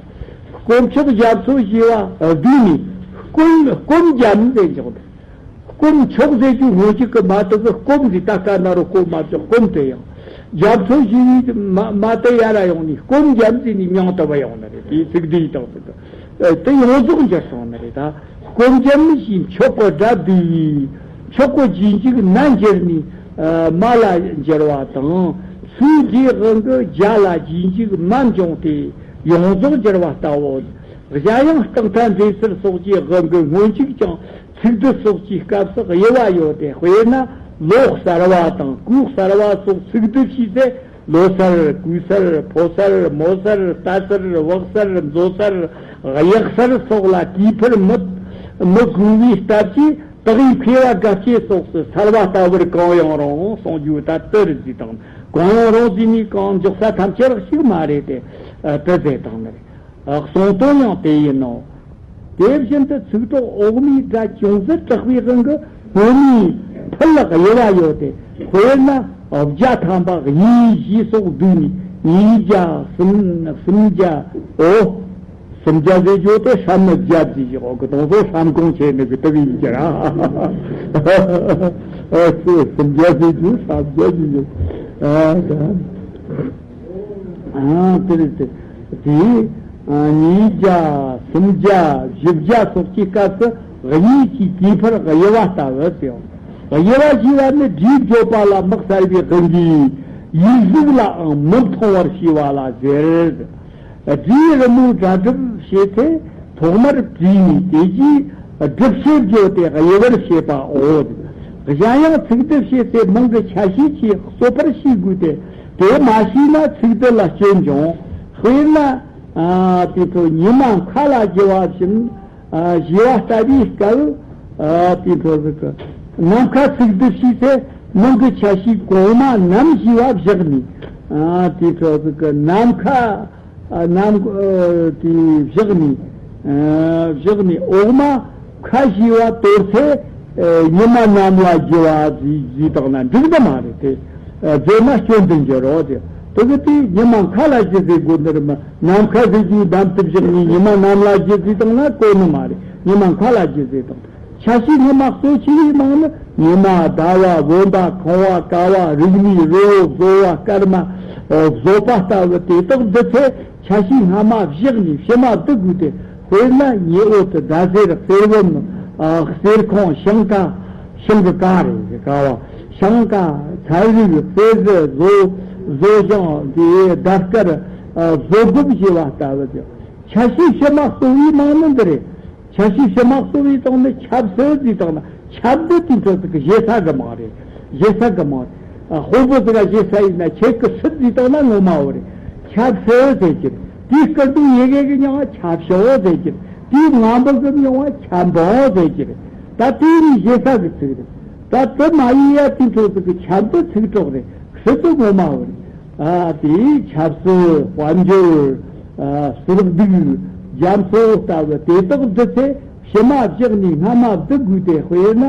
དཀོན་མཆོག་རྒྱ་མཚོ་ཞེས་པ་བསྡུས་ནས་སྐོམ། སྐོམ་རྒྱམ་ཟེར་འཇོག་དེ། དཀོན་མཆོག་ཟེར་རྒྱུ་སྔོན་འཇུག་གི་མ་དེ་གི་སྐོམ་ཟེར། ད་ག་ན་རོ་སྐོམ་མ་བྱུང་། སྐོམ་དེ་ཡང་རྒྱ་མཚོ་ཞེས་པའི་མ་མ་དེ་ཡར་ཡོང་ནས་སྐོམ་རྒྱམ་ཟེར་ནས་མྱིང་དེ་བུད་ཡོང་ནི་རེད། དེའི་ཚིག་སྡུད་དང་ཚིག་སྡུད་དེ་ཡོངས་རྫོགས་འགྱུར་སོང་ནི་རེད་ད། སྐོམ་རྒྱམ་ཞེས་མཆོག་གི་སྒྲ་བསྡུས་པས། མཆོག་གི་རྗེས་འཇུག་ན་འགྱུར་ནས་མ་ལ་འགྱུར་བ་དང་། མཚོའི་སྒྲའི་དབང་གིས་རྒྱ་ལ་རྗེས་འཇུག་མ་འབྱུང་སྟེ། ཡོངས་རྫོགས་འགྱུར་བ་ལྟ་བུ། གཞན་ཡང་རྟག་མཐའ་འདྲེས་ཚུལ་སོགས་ཀྱི་དབང་གིས་སྔོན་འཇུག་ཀྱང་ཚིག་སྡུད་སོགས་ཀྱི་སྐབས་སུ་དབྱེ་བ་ཡོད་དེ། དཔེར་ན་ལོ་གསར་བ་དང་གོས་གསར་བ་སོགས་ཚིག་སྡུད་བྱས་ཚེ། ལོ་གསར། གོས་གསར། ཕོ་གསར། མོ་གསར། རྟ་གསར། བག་གསར། མཛོ་གསར། གཡག་གསར་སོགས་ལ་དུས་འཕུར་མི་མི་དགོས་པའི་སྟབས་ཀྱིས། སྟག་ཡིས་ཁེ་བ་དགའ་སྐྱེད་སོགས་སུ་སལ་བ་ལྟ་བུར་གང་ཡང་རུང་གསུང་རྒྱུ་ད་དེ་རེད་ཟེར་དང་། གང་ཡང་རུང་ཟེར་ནས་གང་འཇོག་ས་ཐམས་ཅད་ཞིག་མ་རེད་དེ། དེ་ཟེར་དང་ནི་རེད། གསུང་དོན་ཡང་དེ་ཡིན་ནོ། དེ་བཞིན་དུ་ཚིག་གྲོགས་འོག་མའི་སྒྲ་ཅུང་ཟད་དྲག་པའི་དབང་གིས་སྔོན་མའི་འཕུལ་དབྱེ་བ་ཡོད་དེ། དཔེར་ན་བརྒྱ་ཐམ་པ་གཉིས་བཞི་སོགས་བསྡུས་ནས་ཉིས་བརྒྱ། སུམ་སུམ་བརྒྱ། འོ། སུམ་བརྒྱ་ཟེར་རྒྱུ་དེ་ཧྲམ་ནི་བརྒྱ་ཟེར་རྒྱུ། འོ་གི་དང་པོ་ཧྲམ་གོང་ཆེ་ནི་གི་དེ་གི་ཡིན་གྱི་ར། སུམ་བརྒྱ་ཟེར་རྒྱུ་ཧྲམ་བརྒྱ་ཟེར་རྒྱུ། ཨ་ཨ་དེ་རེད་དེ། དེ་ཉིས་བརྒྱ། སུམ་བརྒྱ། བཞི་བརྒྱ་སོགས་ཀྱི་སྐབས་སུ་གཉིས་ཀྱི་དུས་འཕུར་དབྱེ་བ་ལྟ་བུ་སྟེ། དབྱེ་བ་ཞེས་པ་ནི་སྒྲའི་བརྗོད་པ་ལ་མི་གསལ་བའི་དབང་གིས་ཡིག་གཟུགས་ལའང་མི་མཐོང་བར་བྱས་པ་ལ་ཟེར། སྒྲའི་རི་མོའི་སྒྲ་སྒྲུབ་བྱེད་ཚེ་ཐོག་མར་བྲིས་ནས་དེ་རྗེས་སྒྲུབ་བྱེད་བརྗོད་དེ་དབྱེ་བར་བྱེད་པའོ། གཞན་ཡང་ཚིག་སྡུད་བྱེད་ཚེ་མིང་གི་ཆ་ཤས་ཀྱིས་རྩོད་པར་བྱེད་དགོས་ཏེ། དེ་མ་ཤེས་ན་ཚིག་སྡུད་ལ་སྐྱོན་འབྱུང་། དཔེར་ན། དེ་ཚོ་ཉི་མ་མཁའ་ལ་རྒྱུ་བ་བཞིན། ཞེས་པ་ལྟ་བུའི་སྐབས། དེ་ཚོ་ཟིག་གི་ནམ་མཁའ་ཚིག་སྡུད་བྱས་ཚེ་མིང་གི་ཆ་ཤས་གོང་མ་ནམ་ཞེས་པ་བཞག་ནས། དེ་ཚོ་ཟིག་གི་ནམ་མཁའ། ནམ། དེ་བཞག་ནས། བཞག་ནས་འོག་མ་མཁའ་ཞེས་པ་དོར་ཚེ། ཉི་མ་ནམ་ལ་རྒྱུ་བ་ཟེར་ཟེར་བཏང་ན་འགྲིག་ནི་མ་རེད་དེ། བརྗོད་ན་སྐྱོན་དུ་འགྱུར་རོ་དེ། དེ་གི་དེ་ཉི་མ་མཁའ་ལ་རྒྱུ་ཟེར་དགོས་ནི་རེད་མ། ནམ་མཁའ་ཟེར་རྒྱུའི་གདམ་དུ་བཞག་ནས་ཉི་མ་ནམ་ལ་རྒྱུ་ཟེར་བཏང་ན་གོ་ནི་མ་རེད། ཉི་མ་མཁའ་ལ་རྒྱུ་ཟེར་བཏང་། ཆ་ཤས་སྔོན་མ་གཙོ་ཆེ་བའི་ནང་ནི་ཉི་མ། ཟླ་བ། བུམ་པ། ཁང་བ། ཀ་བ། རིག་མའི་རི་བོ། བཟོ་བ། སྐར་མ། བཟོད་པ་ལྟ་བུ་དེ་དག་བསྡུ་ཚེ་ཆ་ཤས་སྔ་མ་བཞག་ནས་ཕྱི་མ་བསྡུ་དགོས་ཏེ། དཔེར་ན་ཉི་འོད། ཟླ་ཟེར། གསེར་བུམ། གསེར་ཁང་། ཞིང་ཀ། ཞིང་གི་ཀ་རེད། ཀ་བ། ཞིང་ཀ། ཚན་རིག། རྩེ་གཟི། བཟོ། བཟོ་ཞིང་། དེ་ཟླ་སྐར། བཟོད་སྒོམ་ཞེས་པ་ལྟ་བུ་དེ། ཆ་ཤས་ཕྱི་མ་གཙོ་བོའི་ནང་ནི་འདི་རེད། ཆ་ཤས་ཕྱི་མ་གཙོ་བོའི་སྟེང་ནས་ཁྱབ་ཚུལ་ཟེར་བཏང་ན། ཁྱབ་འདི་དེ་འཕྲོ་ཟིག་གི་བཞེད་ས་གི་མ་རེད། བཞེད་ས་གི་མ་རེད། ཨ། དཔོན་པོ་ཟིག་ག་བཞེད་ས་ཡིན་ན་ཁྱེད་ཀྱི་སྲིད་ཟེར་བཏང་ན་ངོ་མ་བོ་རེད། ཁྱབ་ཚུལ་ཟེར་གྱི་རེད། དེའི་སྐུ་མདོག་ཡི་གེ་གི་མྱིང་ང་ཁྱབ་ཤོག་ཟེར་གྱི་རེད། དེའི་ངང་པོ་གི་མྱིང་ང་ཁྱབ་འབངས་ཟེར་གྱི་རེད། ད་དེ་ནི་བཞེད་ས་གི་ཚིག་རེད། ད་དེ་མ་ཡིན་ཡ་དེ་འཕྲོ་ཟིག་གི་ཁྱབ་འདི་ཚིག་གྲོགས་རེད། སྲིད་དེ་ངོ་མ་བོ་རེད། ཨ། དེའི་ཆབ་སྲིད། དཔལ་འབྱོར། ཨ། གསོག་སྡུག་རྒྱ་མཚོ་ལྟ་བུ་དེ་དག་བསྡུ་ཚེ་ཕྱི་མ་བཞག་ནས་སྔ་མ་བསྡུ་དགོས་ཏེ། དཔེར་ན་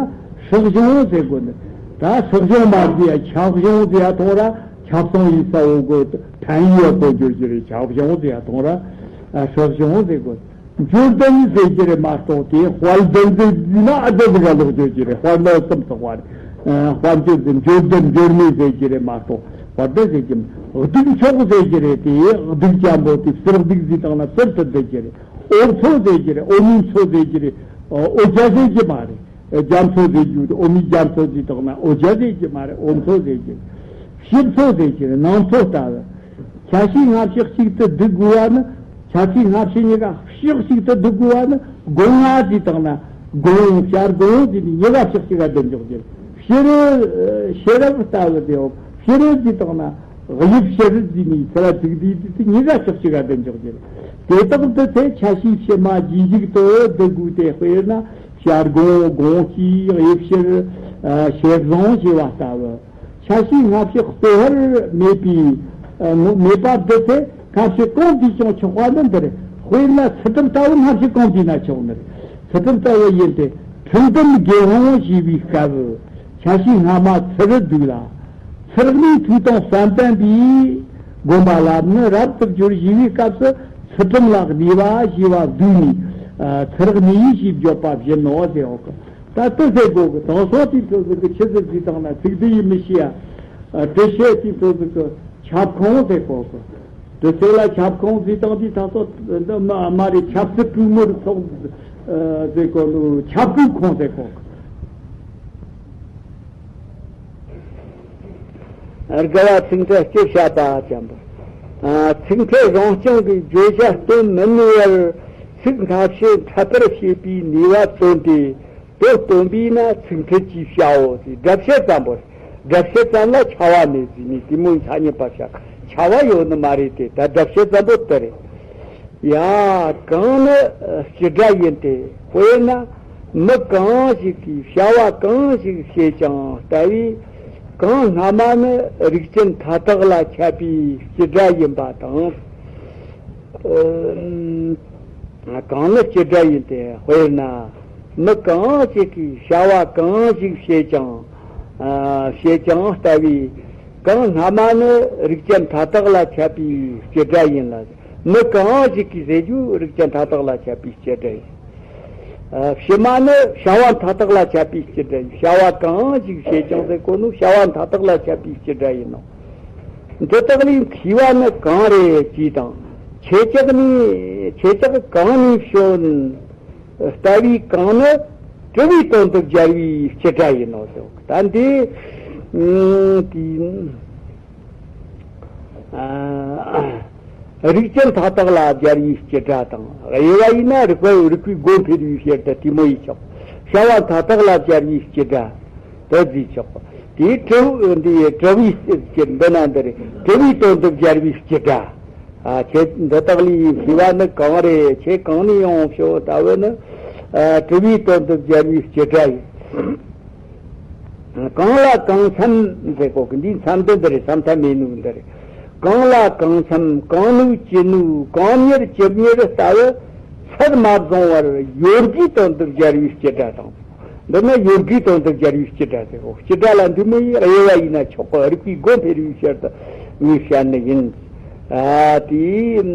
སྲིད་གཞུང་ཟེར་དགོས་ནི། ད་སྲིད་གཞུང་མ་བསྡུ་ཡ་ཆབ་གཞུང་ཟེར་ཡ་ཐོང་ར། ཆབ་སྲང་ཡིག་ཚ་བོ་དགོས། ཕན་ཡོད་གོ་འགྱུར་གྱི་རེད། ཆབ་གཞུང་ཟེར་ཡ་ཐོང་ར། ཨ། སྲིད་གཞུང་ཟེར་དགོས། འབྱོར་ལྡན་ཟེར་གྱི་རེད་མ་གཏོགས། དེ་དཔལ་ལྡན་ཟེར་ན་ཨ་ཙི་ཟིག་ག་ལོག་འགྱོ་གི་རེད། དཔལ་ལྡན་གསུམ་ཚོགས་པ་རེད། ཨ། དཔལ་འབྱོར་ཟེར། འབྱོར་ལྡན། འབྱོར་མེད་ཟེར་གྱི་རེད་མ་གཏོགས། དཔལ་ལྡན་ཟེར་གྱི་མ། གདུགས་མཆོག་ཟེར་གྱི་རེད། དེ་གདུགས་ཅན་པོ་དེ་གསེར་གདུགས་ཟེར་དང་ན་གསེར་དུ་འདོད་ཀྱི་རེད། འོ་མཚོ་ཟེར་གྱི་རེད། འོ་མའི་མཚོ་ཟེར་གྱི་རེད། འོ་ཇ་ཟེར་གྱི་མ་རེད། རྒྱ་མཚོ་ཟེར་རྒྱུ་དེ་འོ་མའི་རྒྱ་མཚོ་ཟེར་དང་ན་འོ་ཇ་ཟེར་གྱི་མ་རེད། འོ་མཚོ་ཟེར་གྱི་རེད། ཕྱི་མཚོ་ཟེར་གྱི་རེད། ནང་མཚོ་ལྟ་བུ། ཆ་ཤས་སྔ་ཕྱི་གཅིག་ཏུ་བསྡུ་དགོས་པ་ནི། ཆ་ཤས་སྔ་ཕྱི་གཉིས་ཀ་ཕྱོགས་གཅིག་ཏུ་བསྡུ་དགོས་པ་ནི། སྒོ་ང་ཟེར་དང་ན་སྒོ་ང་། བྱ་སྒོ་ང་ཟེར་ནས་གཉིས་ཀ་ཕྱོགས་གཅིག་ག་བསྡུ་འཇོག་རྒྱུ། ཕྱི་རོལ་ཕྱི་རོལ་ལྟ་བུ་དེའོ། ཕྱི་རོལ་ཟེར་དང་ན་དབྱིབས་ཕྱི་རོལ་ཟེར་ནས་ཚུར་ལ་བཙུགས་དུས་དེ་གཉིས་ཀ་ཕྱོགས་གཅིག་ག་བསྡུ་འཇོག་རྒྱུ། དེ་དག་ཏུ་ཚེ་ཆ་ཤས་ཕྱི་མ་རྗེས་འཇུག་ཏུ་བསྡུ་དགོས་ཏེ། དཔེར་ན། བྱ་སྒོ་ང་། སྒོ་ང་། དབྱིབས་ཕྱི་རོལ། ཕྱེད་བཟང་ཞེས་པ་ལྟ་བུ། ཆ་ཤས་སྔ་ཕྱི་ལྟོ་ཧར་མེད་པའི། ཨ། ངོ་མེད་པ་འདི་ཚེ་སྔ་ཕྱི་གང་དུས་ཀྱང་ཆོག་པ་ནི་འདིར། དཔེར་ན་ཚུལ་ཁྲིམས་ལྟ་བུ་སྔ་ཕྱི་གང་དུས་ན་ཆོག་ནི། ཚུལ་ཁྲིམས་ལྟ་བུ་ཡིན་ཏེ། ཁྲིམས་ལྡན་དགེ་སློང་ཞེས་པའི་སྐབས། ཆ་ཤས་སྔ་མ་ཚུར་བསྡུ་ལ། ཚུལ་གནས་ཐོས་དང་བསམ་པ་པའི་སྒོམ་པ་ལ་ནི་རབ་ཏུ་སྦྱོར་ཞེས་པའི་སྐབས་སུ། ཚུལ་ཁྲིམས་ལ་གནས་པ་ཞེས་པ་བསྡུས་ནས། ཨ། ཚུལ་གནས་ཞེས་བརྗོད་པ་བཞིན་ནོ་ཟེར་འོག་གི། ད་དེ་ཟེར་དགོས་གི། དང་སོ་དེའི་ཚོད་ཟིག་གི་ཆི་ཟིག་ཟིག་དང་ན་ཚིག་དེ་ཡིན་མི་ཤེས་ཡ། ཨ། དྲི་ཤེས་དེའི་ཚོད་ཟིག་གི་ཁྱབ་ཁོངས་ཟེར་གོ་གི། དྲི་ཤེས་ལ་ཁྱབ་ཁོངས་ཟིག་དང་དེའི་ད་སོ་འདི་མ་མ་རེད། ཁྱབ་ཚུལ་གྲོས་མོལ་ཚོགས་ཟེར་གོ་ནོ། ཁྱབ་ཁོངས་ཁོངས་ཟེར་གོ་གི། དགའ་བ་ཚིག་འཕྲད་སྤྱི་བཤད་པ་ཙམ་པོ། ཨ། ཚིག་འཕྲད་རང་རྐྱང་གི་བརྗོད་བྱ་སྟོན་མི་ནུས་པར། ཚིག་སྔ་ཕྱི་འཕྲད་པར་བྱེད་པའི་ནུས་པ་བརྩོན་ཏེ། དོན་སྟོན་པས་ན་ཚིག་འཕྲད་ཅེས་བྱའོ་ཟེར། སྒྲ་བཤད་ཙམ་པོ། སྒྲ་བཤད་ཙམ་ལ་ཁྱབ་པ་མེད་ཟེར་ནས་དེ་མོ་ཡིན་ཐ་སྙད་པ་བྱ་ཁྱབ་པ་ཡོད་ནི་མ་རེད་དེ། ད་སྒྲ་བཤད་ཙམ་པོ་དེ་རེད། ཡ། གང་ནི་སྤྱི་སྒྲ་ཡིན་ཏེ། དཔེར་ན། མི་གང་ཞིག་གིས་བྱ་བ་གང་ཞིག་བྱེད་ཀྱང་ལྟ་བུའི། གང་སྔ་མ་ནི་རིགས་ཅན་མཐའ་དག་ལ་ཁྱབ་པའི་སྤྱི་སྒྲ་ཡིན་པ་དང་། ཨ། གང་ནི་སྤྱི་སྒྲ་ཡིན་ཏེ། དཔེར་ན། མི་གང་ཞིག་གིས་བྱ་བ་གང་ཞིག་བྱེད་ཀྱང་། ཨ། བྱེད་ཀྱང་ལྟ་བུའི། གང་སྔ་མ་ནི་རིགས་ཅན་མཐའ་དག་ལ་ཁྱབ་པའི་སྤྱི་སྒྲ་ཡིན་ལ། མི་གང་ཞིག་གིས་ཟེར་རྒྱུ་རིགས་ཅན་མཐའ་དག་ལ་ཁྱབ་པའི་སྤྱི་སྒྲ་ཡིན། ཨ། ཕྱི་མ་ནི་བྱ་བ་མཐའ་དག་ལ་ཁྱབ་པའི་སྤྱི་སྒྲ་ཡིན། བྱ་བ་གང་ཞིག་བྱེད་ཀྱང་ཟེར་གོ་ནོ་བྱ་བ་མཐའ་དག་ལ་ཁྱབ་པའི་སྤྱི་སྒྲ་ཡིན་ནོ། འདི་དག་ལས་མཁས་པ་ནི་གང་རེད་ཅེས་དང་། ཁྱེད་ཅག་ནི། ཁྱེད་ཅག་གང་ནས་བྱོན། ལྟ་བུའི་གང་ནི་དྲི་བའི་དོན་དུ་སྦྱར་བའི་སྤྱི་སྒྲ་ཡིན་ནོ་ཟེར། ད་འདི། ཨ། དེའི། ཨ། རིགས་ཅན་མཐའ་དག་ལ་སྦྱར་བའི་སྤྱི་སྒྲ་དང་། དབྱེ་བ་ཡིན་ན་རིགས་པ། རིགས་པའི་སྒོ་འཕེར་བའི་ཕྱིར་དུ་དེ་མོ་ཡིས་ཆོག་བྱ་བ་མཐའ་དག་ལ་སྦྱར་བའི་སྤྱི་སྒྲ་དེ་བརྩིས་ཆོག་དེའི་དྲི། འདི་དྲི་བའི་སྤྱི། འདི་ན་འདི་རེད། དྲི་བའི་དོན་དུ་སྦྱར་བའི་སྤྱི་སྒྲ། ཨ། ཁྱེད་འདི་དག་ལས་མཁས་པ་ནི་གང་རེད། ཁྱེད་གང་ནས་ཡོང་ཞུ་ལྟ་བུ་ནི། ཨ། དྲི་བའི་དོན་དུ་སྦྱར་བའི་སྤྱི་སྒྲ་ཡིན། གང་ལ་གང་འཚམ་ཟེར་གོ་གི། འདིའི་མཚམས་འདི་འདི་རེད། མཚམས་མཐའ་མེད་ནོ་འདི་རེད། གང་ལ་གང་འཚམ། གང་ནུས་ཅི་ནུས། གང་མྱུར་ཅི་མྱུར་ལྟ་བུ་ཚད་མ་བཟུང་བར་ཡོད་དགུའི་དོན་དུ་སྦྱར་བའི་སྤྱི་སྒྲ་དང་། འདི་ནི་ཡོད་དགུའི་དོན་དུ་སྦྱར་བའི་སྤྱི་སྒྲ་ཟེར་གོ། སྤྱི་སྒྲ་ལ་འདི་མོ་ཡི་དབྱེ་བ་ཡིན་ན་ཆོག་གི། རིགས་པའི་སྒོ་འཕེར་བའི་ཕྱིར་དུ་ངས་བཤད་ནི་ཡིན། ཨ། དེའི།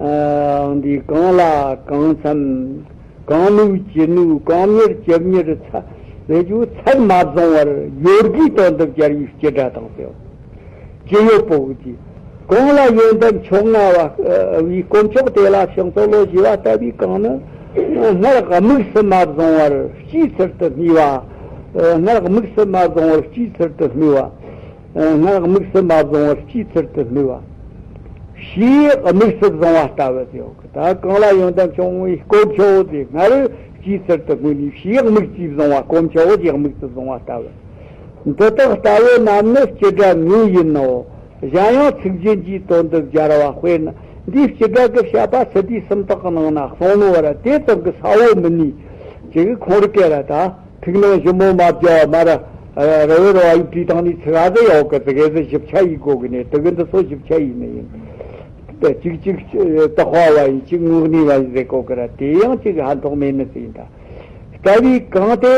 ཨ། འདི་གང་ལ་གང་འཚམ། གང་ནུས་ཅི་ནུས། གང་མྱུར་ཅི་མྱུར་ཚ། ཟེར་རྒྱུ་ཚད་མ་བཟུང་བར་ཡོད་དགུའི་དོན་དུ་སྦྱར་བའི་སྤྱི་སྒྲ་དང་ཟེར། ཅི་ཡོད་པོ་གི། གང་ལ་ཡོན་ཏན་མཆོག་མངའ་བ། ཨ། བའི་དཀོན་མཆོག་དེ་ལ་ཕྱག་འཚལ་ལོ་ཞེས་པ་ལྟ་བུའི་གང་ནི། སྔར་དམིགས་སུ་མ་བཟུང་བར་སྤྱིའི་ཚུལ་དུ་སྨོས་པ། ཨ། སྔར་དམིགས་སུ་མ་བཟུང་བར་སྤྱིའི་ཚུལ་དུ་སྨོས་པ། ཨ། སྔར་དམིགས་སུ་མ་བཟུང་བར་སྤྱིའི་ཚུལ་དུ་སྨོས་པ། ཕྱིའི་དམིགས་སུ་བཟུང་བ་ལྟ་བུ་ཟེར་གི། ད་གང་ལ་ཡོན་ཏན་མཆོག་མངའ་བའི་དཀོན་མཆོག་དེ་སྔར་སྤྱིའི་ཚུལ་དུ་སྨོས་ནས། ཕྱིའི་དམིགས་ཀྱིས་བཟུང་བ། དཀོན་མཆོག་གི་དམིགས་སུ་བཟུང་བ་ལྟ་བུ། འདི་དག་ལྟ་བུ་རྣམས་ནི་སྤྱི་སྒྲ་དངོས་ཡིན་ནོ། གཞན་ཡང་ཚིག་རྒྱན་གྱི་དོན་དུ་སྦྱར་བ། དཔེར་ན། འདིའི་སྤྱི་སྒྲ་གི་བཤད་པ་ཚུལ་དུས་གསུམ་དག་གི་ནང་ན་གསུངས་ནོ་བར་དེ་ཙམ་གྱི་ས་བོ་མི་ནུས་ཅིག་ཁོང་རི་སྐད་ར་ད། ཐུགས་སྣང་ཞིབ་མོ་མ་བརྒྱབ་མ་ར། རི་བོའི་ར་བ་ཡིག་བྲིས་བཏང་ནས་ཚིག་ཨ་ཟེ་ཡོད་གི། ཙི་གེ་ཟི་ཞིབ་ཆ་ཡིས་གོ་གི་ནས། དེ་གི་འདི་ཚོ་ཞིབ་ཆ་ཡིས་ནི་ཡིན། ད་ཅིག་ཅིག་ཏག་པ་བ་ཡིན། ཅིག་དངོས་གནས་བ་ཡིན་ཟེར་གོ་གི་ར། དེ་ཡང་ཅིག་ཕན་ཐོགས་མེད་ནི་ཟིག་ཡིན་ད། ལྟ་བུའི་གང་དེ་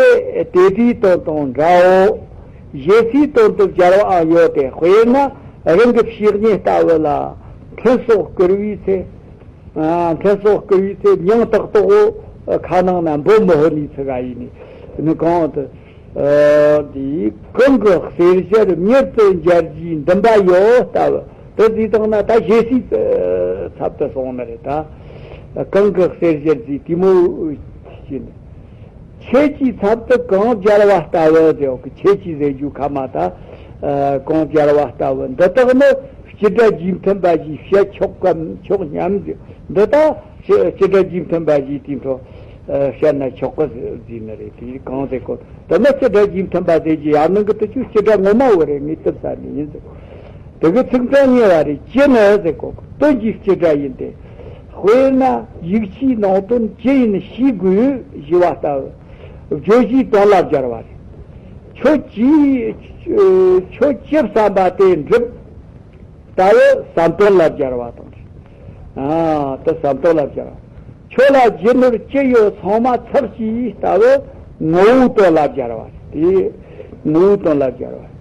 དེ་འདྲའི་དོན་དང་འདྲའོ། གཞན་སའི་དོན་དུ་སྦྱར་བའང་ཡོད་དེ། དཔེར་ན་རང་གི་བཤེས་གཉེན་ལྟ་བུ་ལ་འཕྲིན་སོགས་བསྐུར་བའི་ཚེ། ཨ། འཕྲིན་སོགས་བསྐུར་བའི་ཚེ་མྱིང་ཏག་ཏག་གོ་ཁ་ནང་ན་འབོད་མི་ཕོད་ནི་ཚིག་ག་ཡིན་ནི། ནི་གང་དུ། ཨ། དེ་གང་གི་གསེར་ཞལ་མྱུར་དུ་མཇལ་རྒྱུའི་འདུན་པ་ཡོད་ལྟ་བུ་དེ་ཟིག་བཏང་ན། ད་ཞེ་སའི་ཚབ་ཏུ་སོང་ནི་རེད། ད་གང་གི་གསེར་ཞལ་ཟིག་དེ་མོ་བྱས་ནས། ཁྱེད་ཀྱི་ཚབ་ཏུ་གང་མཇལ་བ་ལྟ་བུ་དེ། ཁྱེད་ཀྱི་ཟེར་རྒྱུ་ཁ་མ་ད། ཨ། གང་མཇལ་བ་ལྟ་བུ། འདི་དག་ནི་སྤྱི་སྒྲ་རྗེས་མཐུན་པ་ཞེས་བཤད་ཆོག་གམ་ཆོག་སྙམ་ཟེར། འདི་ད་སྤྱི་སྒྲ་རྗེས་མཐུན་པ་ཞེས་དེ་འཕྲོ། ཨ། བཤད་ན་ཆོག་གི་ཟེར་ནི་རེད། དེ་གང་ཟེར་གོ། དེ་ནི་སྤྱི་སྒྲ་རྗེས་མཐུན་པ་ཟེར་གྱི་ཡང་ནང་གི་དེ་ཆོ་སྤྱི་སྒྲ་ངོ་མ་བོ་རེད། ངས་དེ་བསམ་ནི་ཡིན་ཟེར། དེ་གི་ཚིག་མཚམས་ཉེ་བ་རེད། ཅི་ནི་ཟེར་གོ། དོན་གྱི་སྤྱི་སྒྲ་ཡིན་ཏེ། དཔེར་ན་ཡིག་ཆའི་ནང་དོན་ཅི་ཡིན་ཤེས་དགོས་ཞེས་པ་ལྟ་བུ། བརྗོད་གཞིའི་དོན་ལ་སྦྱར་བ་རེད། ཁྱོད་ཀྱིས་ཁྱོད་ཀྱི་བསམ་པ་དེ་འགྲུབ། ལྟ་བུ་བསམ་དོན་ལ་སྦྱར་བ་དང་། ཨ། དེ་བསམ་དོན་ལ་སྦྱར་བ། ཁྱོད་ལ་རྒྱུ་ནོར་ཅི་ཡོད་ཚང་མ་ཚར་གྱིས་ལྟ་བུ་ངོ་བོའི་དོན་ལ་སྦྱར་བ་རེད། དེ་ངོ་བོའི་དོན་ལ་སྦྱར་བ་རེད།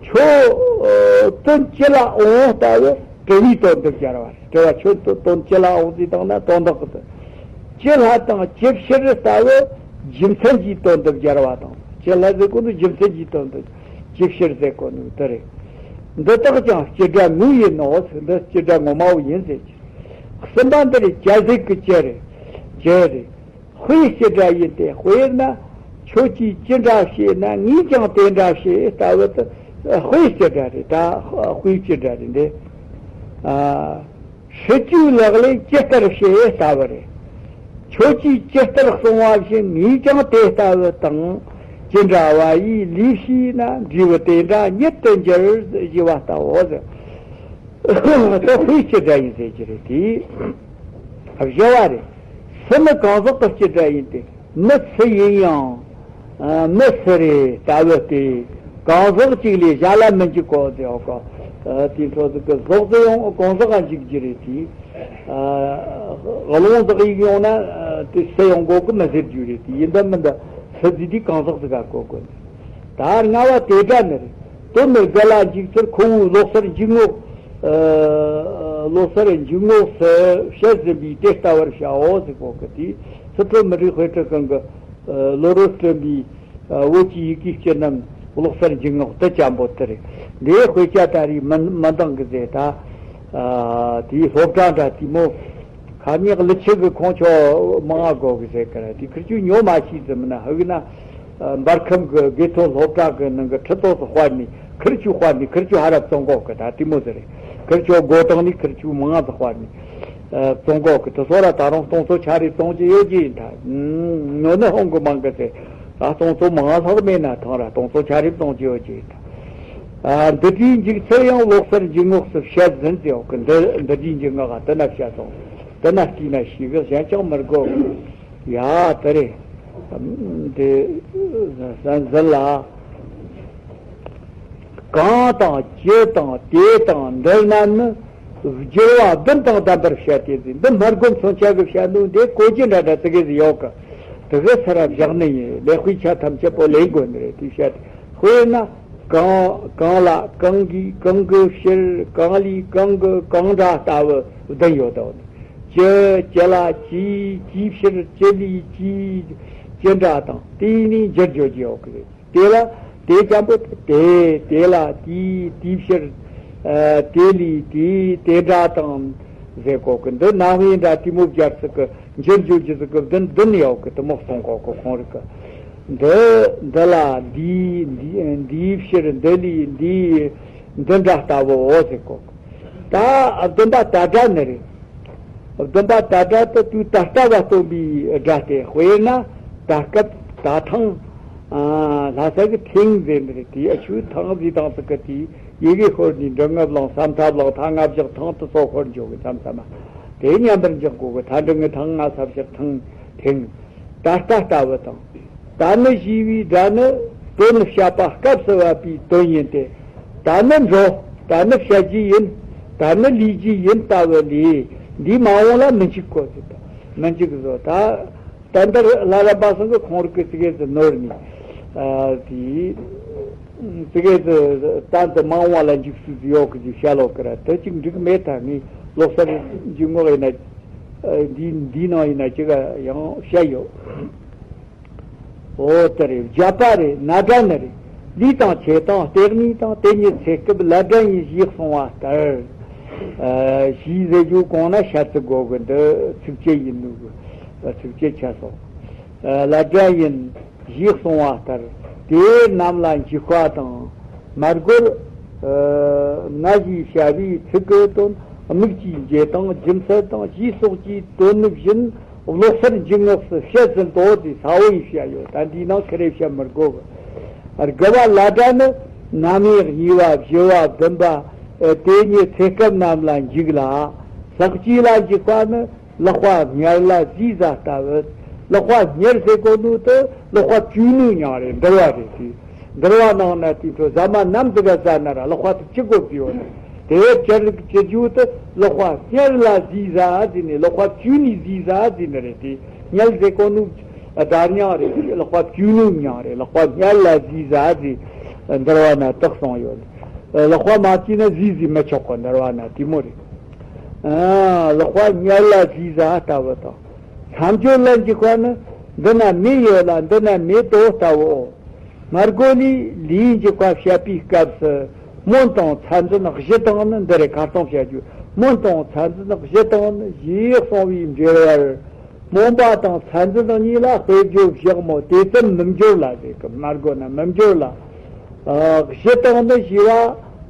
ཁྱོད་དོན་ཅི་ལ་འོང་ལྟ་བུ་དྲི་བའི་དོན་དུ་སྦྱར་བ་རེད། དྲི་བ། ཁྱོད་དོན་ཅི་ལ་འོང་ཟེར་བཏང་ན་དོན་དག་གི་དོན། ཅི་སླ་དང་ཅི་ཕྱིར་ལྟ་བུ་རྒྱུ་མཚན་གྱི་དོན་དུ་སྦྱར་བ་དང་། ཅི་སླ་ཟེར་གོ་ནི་རྒྱུ་མཚན་གྱི་དོན་དུ། ཅི་ཕྱིར་ཟེར་གོ་ནི་དེ་རེད། འདི་དག་ཀྱང་སྤྱི་སྒྲ་དངོས་ཡིན་ནོ། འདི་སྤྱི་སྒྲ་ངོ་མ་བོ་ཡིན་ཟེར་གྱི། གསུམ་པ་འདི་རེད། ཅི་ཟིག་གི་ཅི་རེད། ཅི་རེད། དཔེའི་སྤྱི་སྒྲ་ཡིན་ཏེ། དཔེར་ན་ཁྱོད་ཀྱིས་ཅི་འདྲ་བྱས་ན་ངས་ཀྱང་དེ་འདྲ་བྱེད་ལྟ་བུ་དེ་དཔེའི་སྤྱི་སྒྲ་རེད། ད་དཔེའི་སྤྱི་སྒྲ་རེད་འདི། ཨ། ཧྲིལ་གྱིས་ལག་ལེན་ཇི་ལྟར་བྱེད་ལྟ་བུ་རེད། ཁྱོད་ཀྱིས་ཇི་ལྟར་གསུངས་པ་བཞིན་ངས་ཀྱང་དེ་ལྟ་བུ་དང་། ཅི་འདྲ་བ་ཡིས་ལས་བྱས་ན། འབྲས་བུ་དེ་འདྲ་ཉིད་དུ་འགྱུར་ཞེས་པ་ལྟ་བུ་ཟེར། དེ་དཔེའི་སྤྱི་སྒྲ་ཡིན་ཟེར་གྱི་རེད་དེ། བཞི་བ་རེད། སུ་ནི་གང་ཟག་གི་སྤྱི་སྒྲ་ཡིན་ཏེ། མི་སུ་ཡིན་ཡང་། ཨ། མི་སུ་རེད་ལྟ་བུ་སྟེ། གང་ཟག་གཅིག་ལས་གཞན་ལ་མི་འཇུག་གོ་ཟེར་བ་གོ། ཨ། དེའི་འཕྲོ་ཟིག་གི་ཟོག་ཟེར་ཡང་གང་ཟག་ག་འཇུག་རྒྱུ་རེད་དེ། ཨ། རླུང་ཟེར་ཡིག་ཡོང་ན། ཨ། དེ་སུ་ཡོང་གོ་གི་མི་ཟེར་རྒྱུ་རེད་དེ། ཡིན་ད་མིན་ད་སུ་ཟེར་དུས་གང་ཟག་ཟིག་ག་གོ་དགོས་ནི། ད་ལྔ་བ་དེ་སྒྲ་ནི་རེད། དོན་ནི་དགུ་ལ་འཇུག་ཚུལ་ཁོ་བོའི་ལོག་སར་འཇུག་ངོགས། ཨ། ལོག་སར་འཇུག་ངོགས་སུ་བཤད་ཟིན་པས་དེ་ལྟ་བར་བྱའོ་ཟེར་གོ་གི་དེ། སི་ཁྲོན་མི་རིགས་དཔེ་སྐྲུན་ཁང་གི། ཨ། བློ་གྲོས་སྟོན་པའི། ཨ། བོད་ཀྱི་ཡི་གེའི་སྤྱི་རྣམ་ལོག་སར་འཇུག་ངོགས་དེ་ཅན་པོ་དེ་རེད། འདིའི་དཔེ་ཆ་ད་རེས་མི་མི་འདང་གི་ཟེར་ད། ཨ། དེའི་སློབ་གྲྭ་འདྲ་དེ་མོ། ཁ་ཉག་ལི་ཆི་གི་ཁོང་ཆོ་མང་ང་གོ་གི་ཟེར་གི་ར། དེ་ཁིར་ཆུ་ཉོ་མ་ཤེས་ཟེར་མིན་ན། ཧ་གི་ན། ཨ། འབར་ཁམས་གི་དགེ་ཐོན་སློབ་གྲྭ་གི་ནང་གི་ཁྲི་ཐོག་ཏུ་དཔར་ནས་ཁིར་ཆུ་དཔར་ནས་ཁིར་ཆུ་ཧ་ར་བཙོང་གོ་གི། ད་དེ་མོ་ཟེར་རེད། ཁིར་ཆུ་སྒོ་བཏང་ནས་ཁིར་ཆུ་མང་ང་ཟིག་དཔར་ནས། ཨ། བཙོང་གོ་གི། དེ་ཚོ་ར་ད་རུང་སྟོང་ཚོ་ཆ་རེ་བཙོང་གི་ཡོད་ཀྱི་ཡིན་ད། ཉོ་ནི་ཧོང་གི་མང་གི་ཟེར། ད་སྟོང་ཚོ་མང་ང་ལྷག་མེད་ན་ཐང་ར་སྟོང་ཚོ་ཆ་རེ་བཙོང་གི་ཡོད་ཀྱི་ཡིན་ད། ཨ། འདི་དེའི་འཇུག་ཚུལ་ཡང་ལོག་སར་འཇུག་ངོགས་སུ་བཤད་ཟིན་ཟེར་ཡོད་གི། འདི་འདི་དེའི་འཇུག་ངོགས་དེ་ན་བཤད་སོང་། དེ་ན་བལྟས་ན་ཤེས་གི། གཞན་ཅང་མི་དགོས། ཡ། དེ་རེད། དེ་ཟན་ཟིན་ལ། གང་དང་ཅི་དང་དེ་དང་འདི་རྣམས་ནི་སྦྱོར་བ་བདུན་དང་ལྡན་པར་བཤད་དེ་ཟིན། འདི་སྨྲ་སྒོ་མཚོན་ཆ་གི་བཤད་ནོ་འདི་གོ་རྒྱུ་འདྲ་འདྲ་ཙི་གེ་ཟིག་ཡོད་གི། དེ་གི་སར་བཞག་ནི་ཡིན། ལེགས་པའི་ཆ་ཐམས་ཅད་པོ་ལེན་དགོས་ནི་རེད། དེ་བཤད་དེ། དཔེར་ན། གང་། གང་ལ། གང་གིས། གང་གི་ཕྱིར། གང་ལས། གང་གི། གང་འདྲ་ལྟ་བུ་བདུན་ཡོད་དོ། ཅི། ཅི་ལ། ཅིའི། ཅིའི་ཕྱིར། ཅི་ལས། ཅི། ཅི་འདྲ་དང་དེ་ནས་འགྱུར་བརྗོད་ཀྱི་ཡོད་གི་རེད། དེ་ལ། དེ་ཅན་པོ་དེ། དེ་ལ། དེའི། དེའི་ཕྱིར། ཨ། དེ་ལས། དེའི། དེ་འདྲ་དང་ཟེར་གོ་གི། འདི་རྣམ་དབྱེ་འདྲ་དེ་མོ་སྦྱར་ཚིག་གི། འགྱུར་བརྗོད་ཀྱི་ཚིག་གི་བདུན་བདུན་ཡོད་གི། དེ་མོ་གསུང་གོ་གི་ཁོང་རིགས་གི། འདི། འདི་ལ། འདིའི། འདི། འདིའི་ཕྱིར། འདི་ལས། འདིའི། འདི་འདྲ་ལྟ་བུའོ་ཟེར་གོ་གི། ད་བདུན་པ་ད་སྒྲ་ནི་རེད། བདུན་པ་ད་སྒྲ་དེ་དུས་ད་ལྟ་བ་སྟོན་པའི་སྒྲ་སྟེ། དཔེར་ན་ད་སྐབས། ད་ཐེངས། ཨ། ལྷ་ས་གི་ཐེངས་ཟེར་ནི་རེད། དེ་ཨ་ཆུ་ཐེངས་ཟེར་དང་ཚིག་གི་དེ་ཡི་གེ་ཤོར་ནས་འབྲི་ང་བླངས། ས་མཐའ་བླངས། ཐ་ང་བཞག་ཐེངས་དེ་ཚོ་ཤོར་འཇོག་གི། མཚམས་མཚམས་མ་དེ་མཉམ་པར་འཇོག་དགོས་གི། ཐ་འབྲི་ང་ཐེངས། ང་ས་བཞག་ཐེངས། ཐེངས། ད་ལྟ་ལྟ་བུ་དང་། ད་ནི་ཞེས་པའི་སྒྲ་ནི་དོན་བཤད་པ་སྐབས་སུ་བབ་པའི་དོན་ཡིན་ཏེ། ད་ནི་འགྲོ། ད་ནི་བཤད་རྒྱུ་ཡིན། ད་ནི་ལས་རྒྱུ་ཡིན་ལྟ་བུ་ལས། འདིའི་མ་འོངས་ལ་མི་འཇུག་གོ་ཟེར་ད། མི་འཇུག་བཟོ་ད། ད་འདིར་ལྷ་རམས་པ་ཚང་གི་ཁོང་རིགས་ཀྱི་ཙི་གེ་ཙི་ནོར་ནས། ཨ། དེ་ཙི་གེ་ཙི་ད་འདི་མ་འོངས་ལ་འཇུག་སྲིད་ཡོད་གི་ཅིག་བཤད་ལོ་གི་ར། དེ་ཅིག་འགྲིག་མེད་ད། ངས་ལོག་སར་འཇུག་ངོགས་ཡིན་ན། ཨ། འདི་འདིའི་ནང་ཡིན་ན་ཅིག་ཡང་བཤད་ཡོད། འོ་དེ་རེད། བརྒྱ་པ་རེད། ན་སྒྲ་ནི་རེད། ལུས་དང་ཆོས་དང་སྟེགས་གཉིས་དང་། དེ་ཉིད་ཚེ་སྐབས་ལ་སྒྲ་ཡིན་ཞེས་གསུངས་པ་ལྟར། ཨ། ཞེས་ཟེར་རྒྱུ་གོང་ན་བཤད་ཚུལ་གོ་གི་འདི་ཚིགས་བཅད་ཡིན་ནོ་གི། ཚིགས་བཅད་ཆད་སོང་། ཨ། ལ་སྒྲ་ཡིན་ཞེས་གསུངས་པ་ལྟར། དེ་རྣམས་ལ་འཇུག་པ་དང་། མར་གོར། ཨ། ང་ཞེས་བྱ་བའི་ཚིག་གི་དོན། དམིགས་ཀྱི་འབྱེད་དང་སྦྱིན་སྲེག་དང་ཞེས་སོགས་ཀྱི་དོན་བཞིན། བློ་གསལ་འཇུག་ངོགས་སུ་བཤད་ཟིན་ཏོ། དེ་ས་བོ་ཡིས་བཤད་ཡོད། ད་འདིའི་ནང་ཁེ་རེ་བཤད་མི་དགོས་གི། དགུ་པ་ལ་སྒྲ་ནི། རྣམ་དབྱེ་གཉིས་པ། བཞི་པ། བདུན་པ། ཨེ། དེ་ཉིད་ཚེ་སྐབས་རྣམས་ལ་འཇུག་ལ། ལྷག་བཅས་ལ་འཇུག་པ་ནི། ལག་པ་སྔར་ལ་བཟས་ཟ་ལྟ་བུ། ལག་པ་སྔར་ཟེར་གོ་ནོ་དེ་ལག་པ་བཅུ་ནོ་མྱིང་རེད། འདུལ་བ་རེད་དེ། འདུལ་བ་ནང་ན་དེ་འཕྲོ་ཟ་མ་ནམ་ཟིག་ག་ཟ་ན་ར་ལག་པ་དེ་བཅུ་དགོས་ཀྱི་ཡོད་ནི། དེ་བཅུ་བཅུ་རྒྱུ་དེ་ལག་པ་སྔར་ལ་བཟས་ཟ་ཟེར་ནས། ལག་པ་བཅུ་ནས་བཟས་ཟ་ཟེར་ནི་རེད་དེ། སྔར་ཟེར་གོ་ནོ་བརྡ་རྙིང་རེད། ལག་པ་བཅུ་ནོ་མྱིང་རེད། ལག་པ་སྔར་ལ་བཟས་ཟ་ཟེར་འདུལ་བ་ན་དག་གསུངས་ཡོད། ལག་པ་མ་བཅུས་ན་བཟས་ཟ་མི་ཆོག་གོ། འདུལ་བ་ན་དེ་མོ་རེད། ཨ། ལག་པ་སྔར་ལ་བཟས་ཟ་ལྟ་བུ་དང་། མཚམས་སྦྱོར་ལ་འཇུག་པ་ནི། འདི་ན་མེ་ཡོད་ལ་འདི་ན་མེད་དོ་ལྟ་བུའོ། མར་གོ་ལས་ལས་འཇུག་པ་བཤད་པའི་སྐབས་སུ། སྨོན་དང་མཚན་འཛིན་བཞི་དང་ནི། འདི་རེད། ཁ་སྟོང་བཤད་རྒྱུ། སྨོན་དང་མཚན་འཛིན་བཞི་དང་ནི་ཞེས་གསུངས་པའི་འགྲེལ་པར། སྨོན་པ་དང་མཚན་འཛིན་གཉིས་ལ་དཔེ་བརྗོད་བཞག་མོད། དེ་ཙམ་མི་འབྱོར་ལ་ཟེར་གི། མར་གོ་ན་མི་འབྱོར་ལ། ཨ། བཞི་དང་ནི་ཞེས་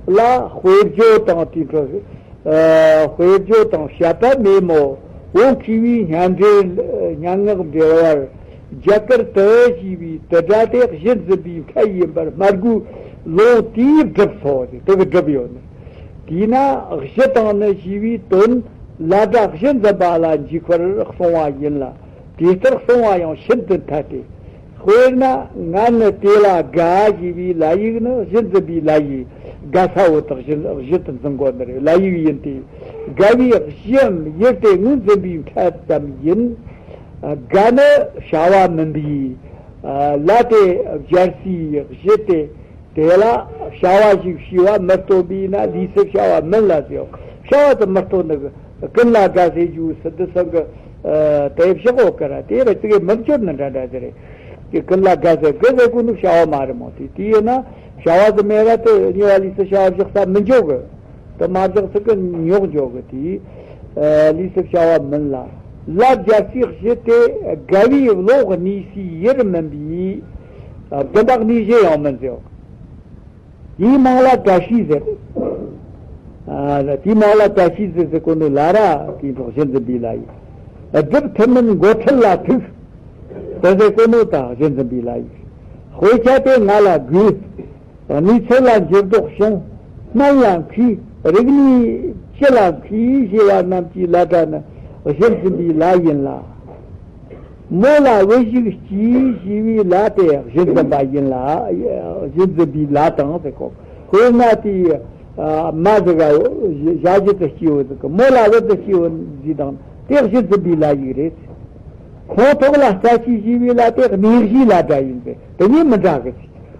པ་ལ་དཔེ་བརྗོད་དང་དེ་འཕྲོ། ཨ། དཔེ་བརྗོད་དང་བཤད་པ་མེད་མོད། བོད་མཁས་པའི་སྙན་འགྲེལ། སྙན་ངག་འགྲེལ་བར། རྒྱ་གར་དུ་ཞེས་པའི་དུ་སྒྲ་དེ་གཞི་འཛིན་པའི་ཕྲད་ཡིན་པར་སྨྲ་སྒོའི་ལུང་དེས་བསྒྲུབས་སོ་ཟེར། དེ་གི་བསྒྲུབས་ཡོད་ནི། དེས་ན་བཞི་དང་ནི་ཞེས་པའི་དོན་ལ་སྒྲ་གཞི་འཛིན་པ་ལ་འཇུག་པར་གསུངས་པ་ཡིན་ལ། དེ་ལྟར་གསུངས་པ་ཡང་ཤིན་ཏུ་འཐད་དེ། དཔེར་ན་ང་ནི་དེ་ལ་དགའ་ཞེས་པའི་ལ་ཡིག་ནི་གཞི་འཛིན་པའི་ལ་ཡིག། དགའ་ས་བོ་དག་གཞི་གཞི་དུ་འཛིན་དགོས་ནི་རེད། ལ་ཡིག་ཡིན་ཏེ། དགའ་བའི་གཞིའམ་ཡུལ་དེ་ངོས་འཛིན་པའི་ཕྲད་ཙམ་ཡིན། དགའ་ནི་བྱ་བ་མིན་པའི་ལ་དེ་སྦྱར་སའི་གཞི་སྟེ། དེ་ལ་བྱ་བ་ཞིག་བྱས་པ་མི་སྟོན་པས་ན་ལུས་སུ་བྱ་བ་མིན་ལ་ཟེར། བྱ་བ་དེ་མི་སྟོན་ནི་གི། ཀུན་ལ་དགའ་ཟེར་རྒྱུ་སི་དུ་སང་གི། ཨ། དེ་བཞག་འོ་ཀི་ར། དེ་ར་དེ་གི་མི་འབྱོར་ནི་འདྲ་འདྲ་དེ་རེད། དེ་ཀུན་ལ་དགའ་ཟེར་གི་ཟེར་གོ་ནི་བྱ་བ་མ་རེད་མོ། དེ་དེ་ཡིན་ན་བྱ་བ་དེ་མེད་ར་དེ་གཉིས་པ་ལུས་སུ་བྱ་བ་བཞག་ས་མི་འཇོག་གི། དེ་མ་བཞག་ཚིག་གི་ཉོག་འཇོག་གི་དེ། ཨ། ལུས་སུ་བྱ་བ་མིན་ལ། ལ་སྦྱར་སའི་གཞི་དེ་དགའ་བའི་བློ་གནས་སའི་ཡུལ་མིན་པས། ཨ། བདེན་པ་གནས་གཞི་ཡང་མིན་ཟེར། དེའི་མིང་ལ་བཀྲ་ཤིས་ཟེར། ཨ། དེའི་མིང་ལ་བཀྲ་ཤིས་ཟེར་ཟེར་གོ་ནོ་ལ་ར་དེའི་ཐོག་གཞི་འཛིན་པའི་ལ་ཡིན། སྒྲུབ་ཐུབ་མིན་མགོ་ཁྲིད་ལ་ཐུག་དེ་ཟེར་གོ་ནོ་ད་གཞི་འཛིན་པའི་ལ་ཡིན། དཔེ་ཆ་དེ་ང་ལ་དགོས། གནས་ཚུལ་ལ་འགྱུར་ལྡོག་བྱུང་། སྨན་ལ་མཁས། རིག་གནས་སྤྱི་ལ་མཁས་ཞེས་པ་རྣམས་ཀྱི་ལ་སྒྲ་ནི་གཞི་འཛིན་པའི་ལ་ཡིན་ལ། མོ་ལ་བུ་ཞིག་སྐྱེས་ཞེས་པའི་ལ་དེ་གཞི་འཛིན་པ་ཡིན་ལ། གཞི་འཛིན་པའི་ལ་དང་ཟེར་གོ། དཔེར་ན་དེའི་མ་ཟིག་ག་ཞ་ཞི་དུ་སྐྱེས་བོ་ཟིག་གི། མོ་ལ་བུ་དུ་སྐྱེས་བོ་ཟིག་དང་དེ་གཞི་འཛིན་པའི་ལ་ཡིག་རེད། ཁོང་ཐོག་ལ་རྩ་ཆེ་ཞེས་པའི་ལ་དེ་གནས་གཞིའི་ལ་སྒྲ་ཡིན་པས་དེ་གཉིས་མི་འདྲ་གི།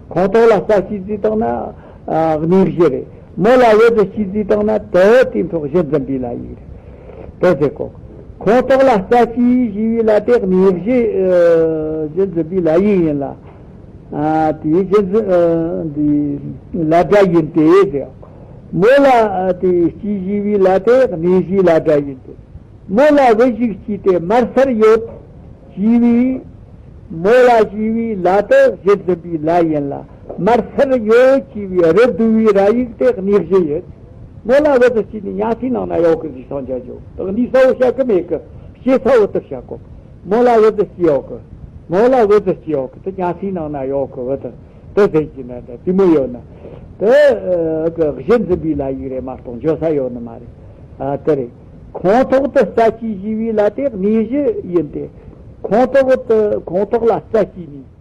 ཁོང་ཐོག་ལ་རྩ་ཆེ་ཟིག་བཏང་ན་གནས་གཞི་རེད། མོ་ལ་བུ་དུ་སྐྱེས་ཟིག་བཏང་ན་དེ་དེའི་ཐོག་གཞི་འཛིན་པའི་ལ་ཡིག་རེད། དེ་ཟེར་གོ། ཁོང་ཐོག་ལ་རྩ་ཆེ་ཞེས་པའི་ལ་དེ་གནས་གཞི་གཞི་འཛིན་པའི་ལ་ཡིག་ཡིན་ལ། ཨ། དེའི་གཞི་འཛིན་འདི་ལ་སྒྲ་ཡིན་ཏེ་ཟེར། མོ་ལ་དེ་སྐྱེས་ཞེས་པའི་ལ་དེ་གནས་གཞིའི་ལ་སྒྲ་ཡིན་ཏེ། མོ་ལ་བུ་ཞིག་སྐྱེས་ཏེ་མར་ཚར་ཡོད་ཅེས་པའི། མོ་ལ་ཞེས་པའི་ལ་དེ་གཞི་འཛིན་པའི་ལ་ཡིན་ལ། མར་ཚར་ཡོད་ཅེས་པའི་རི་བསྡུ་བའི་ར་ཡིག་དེ་གནས་གཞི་ཡིན། མོ་ལ་བུ་དུ་སྐྱེས་ནས་ཉལ་ཐའི་ནང་ན་ཡོད་གི་ཟེར་སོང་རྒྱ་ཇོ། དེ་གནས་ས་བོ་བཤད་གི་མེད་གི། སྐྱེས་ས་བོ་དེ་བཤད་གོ། མོ་ལ་བུ་དུ་སྐྱེས་ཡོད་གི། མོ་ལ་བུ་དུ་སྐྱེས་ཡོད་གི། དེ་ཉལ་ཐའི་ནང་ན་ཡོད་གི་བུ་དུ། དེ་ཟེར་གྱི་ན་དེ་དེ་མོ་ཡོད་ན། དེ་གི་གཞི་འཛིན་པའི་ལ་ཡིག་རེད་མ་གཏོགས་འཇོག་ས་ཡོད་ནི་མ་རེད། ཨ། དེ་རེད། ཁོང་ཐོག་ཏུ་རྩ་ཆེ་ཞེས་པའི་ལ་དེ་གནས་གཞི་ཡིན་ཏེ། ཁོང་ཐོག་ཏུ་ཁོང་ཐོག་ལ་རྩ་ཆེ་ནས།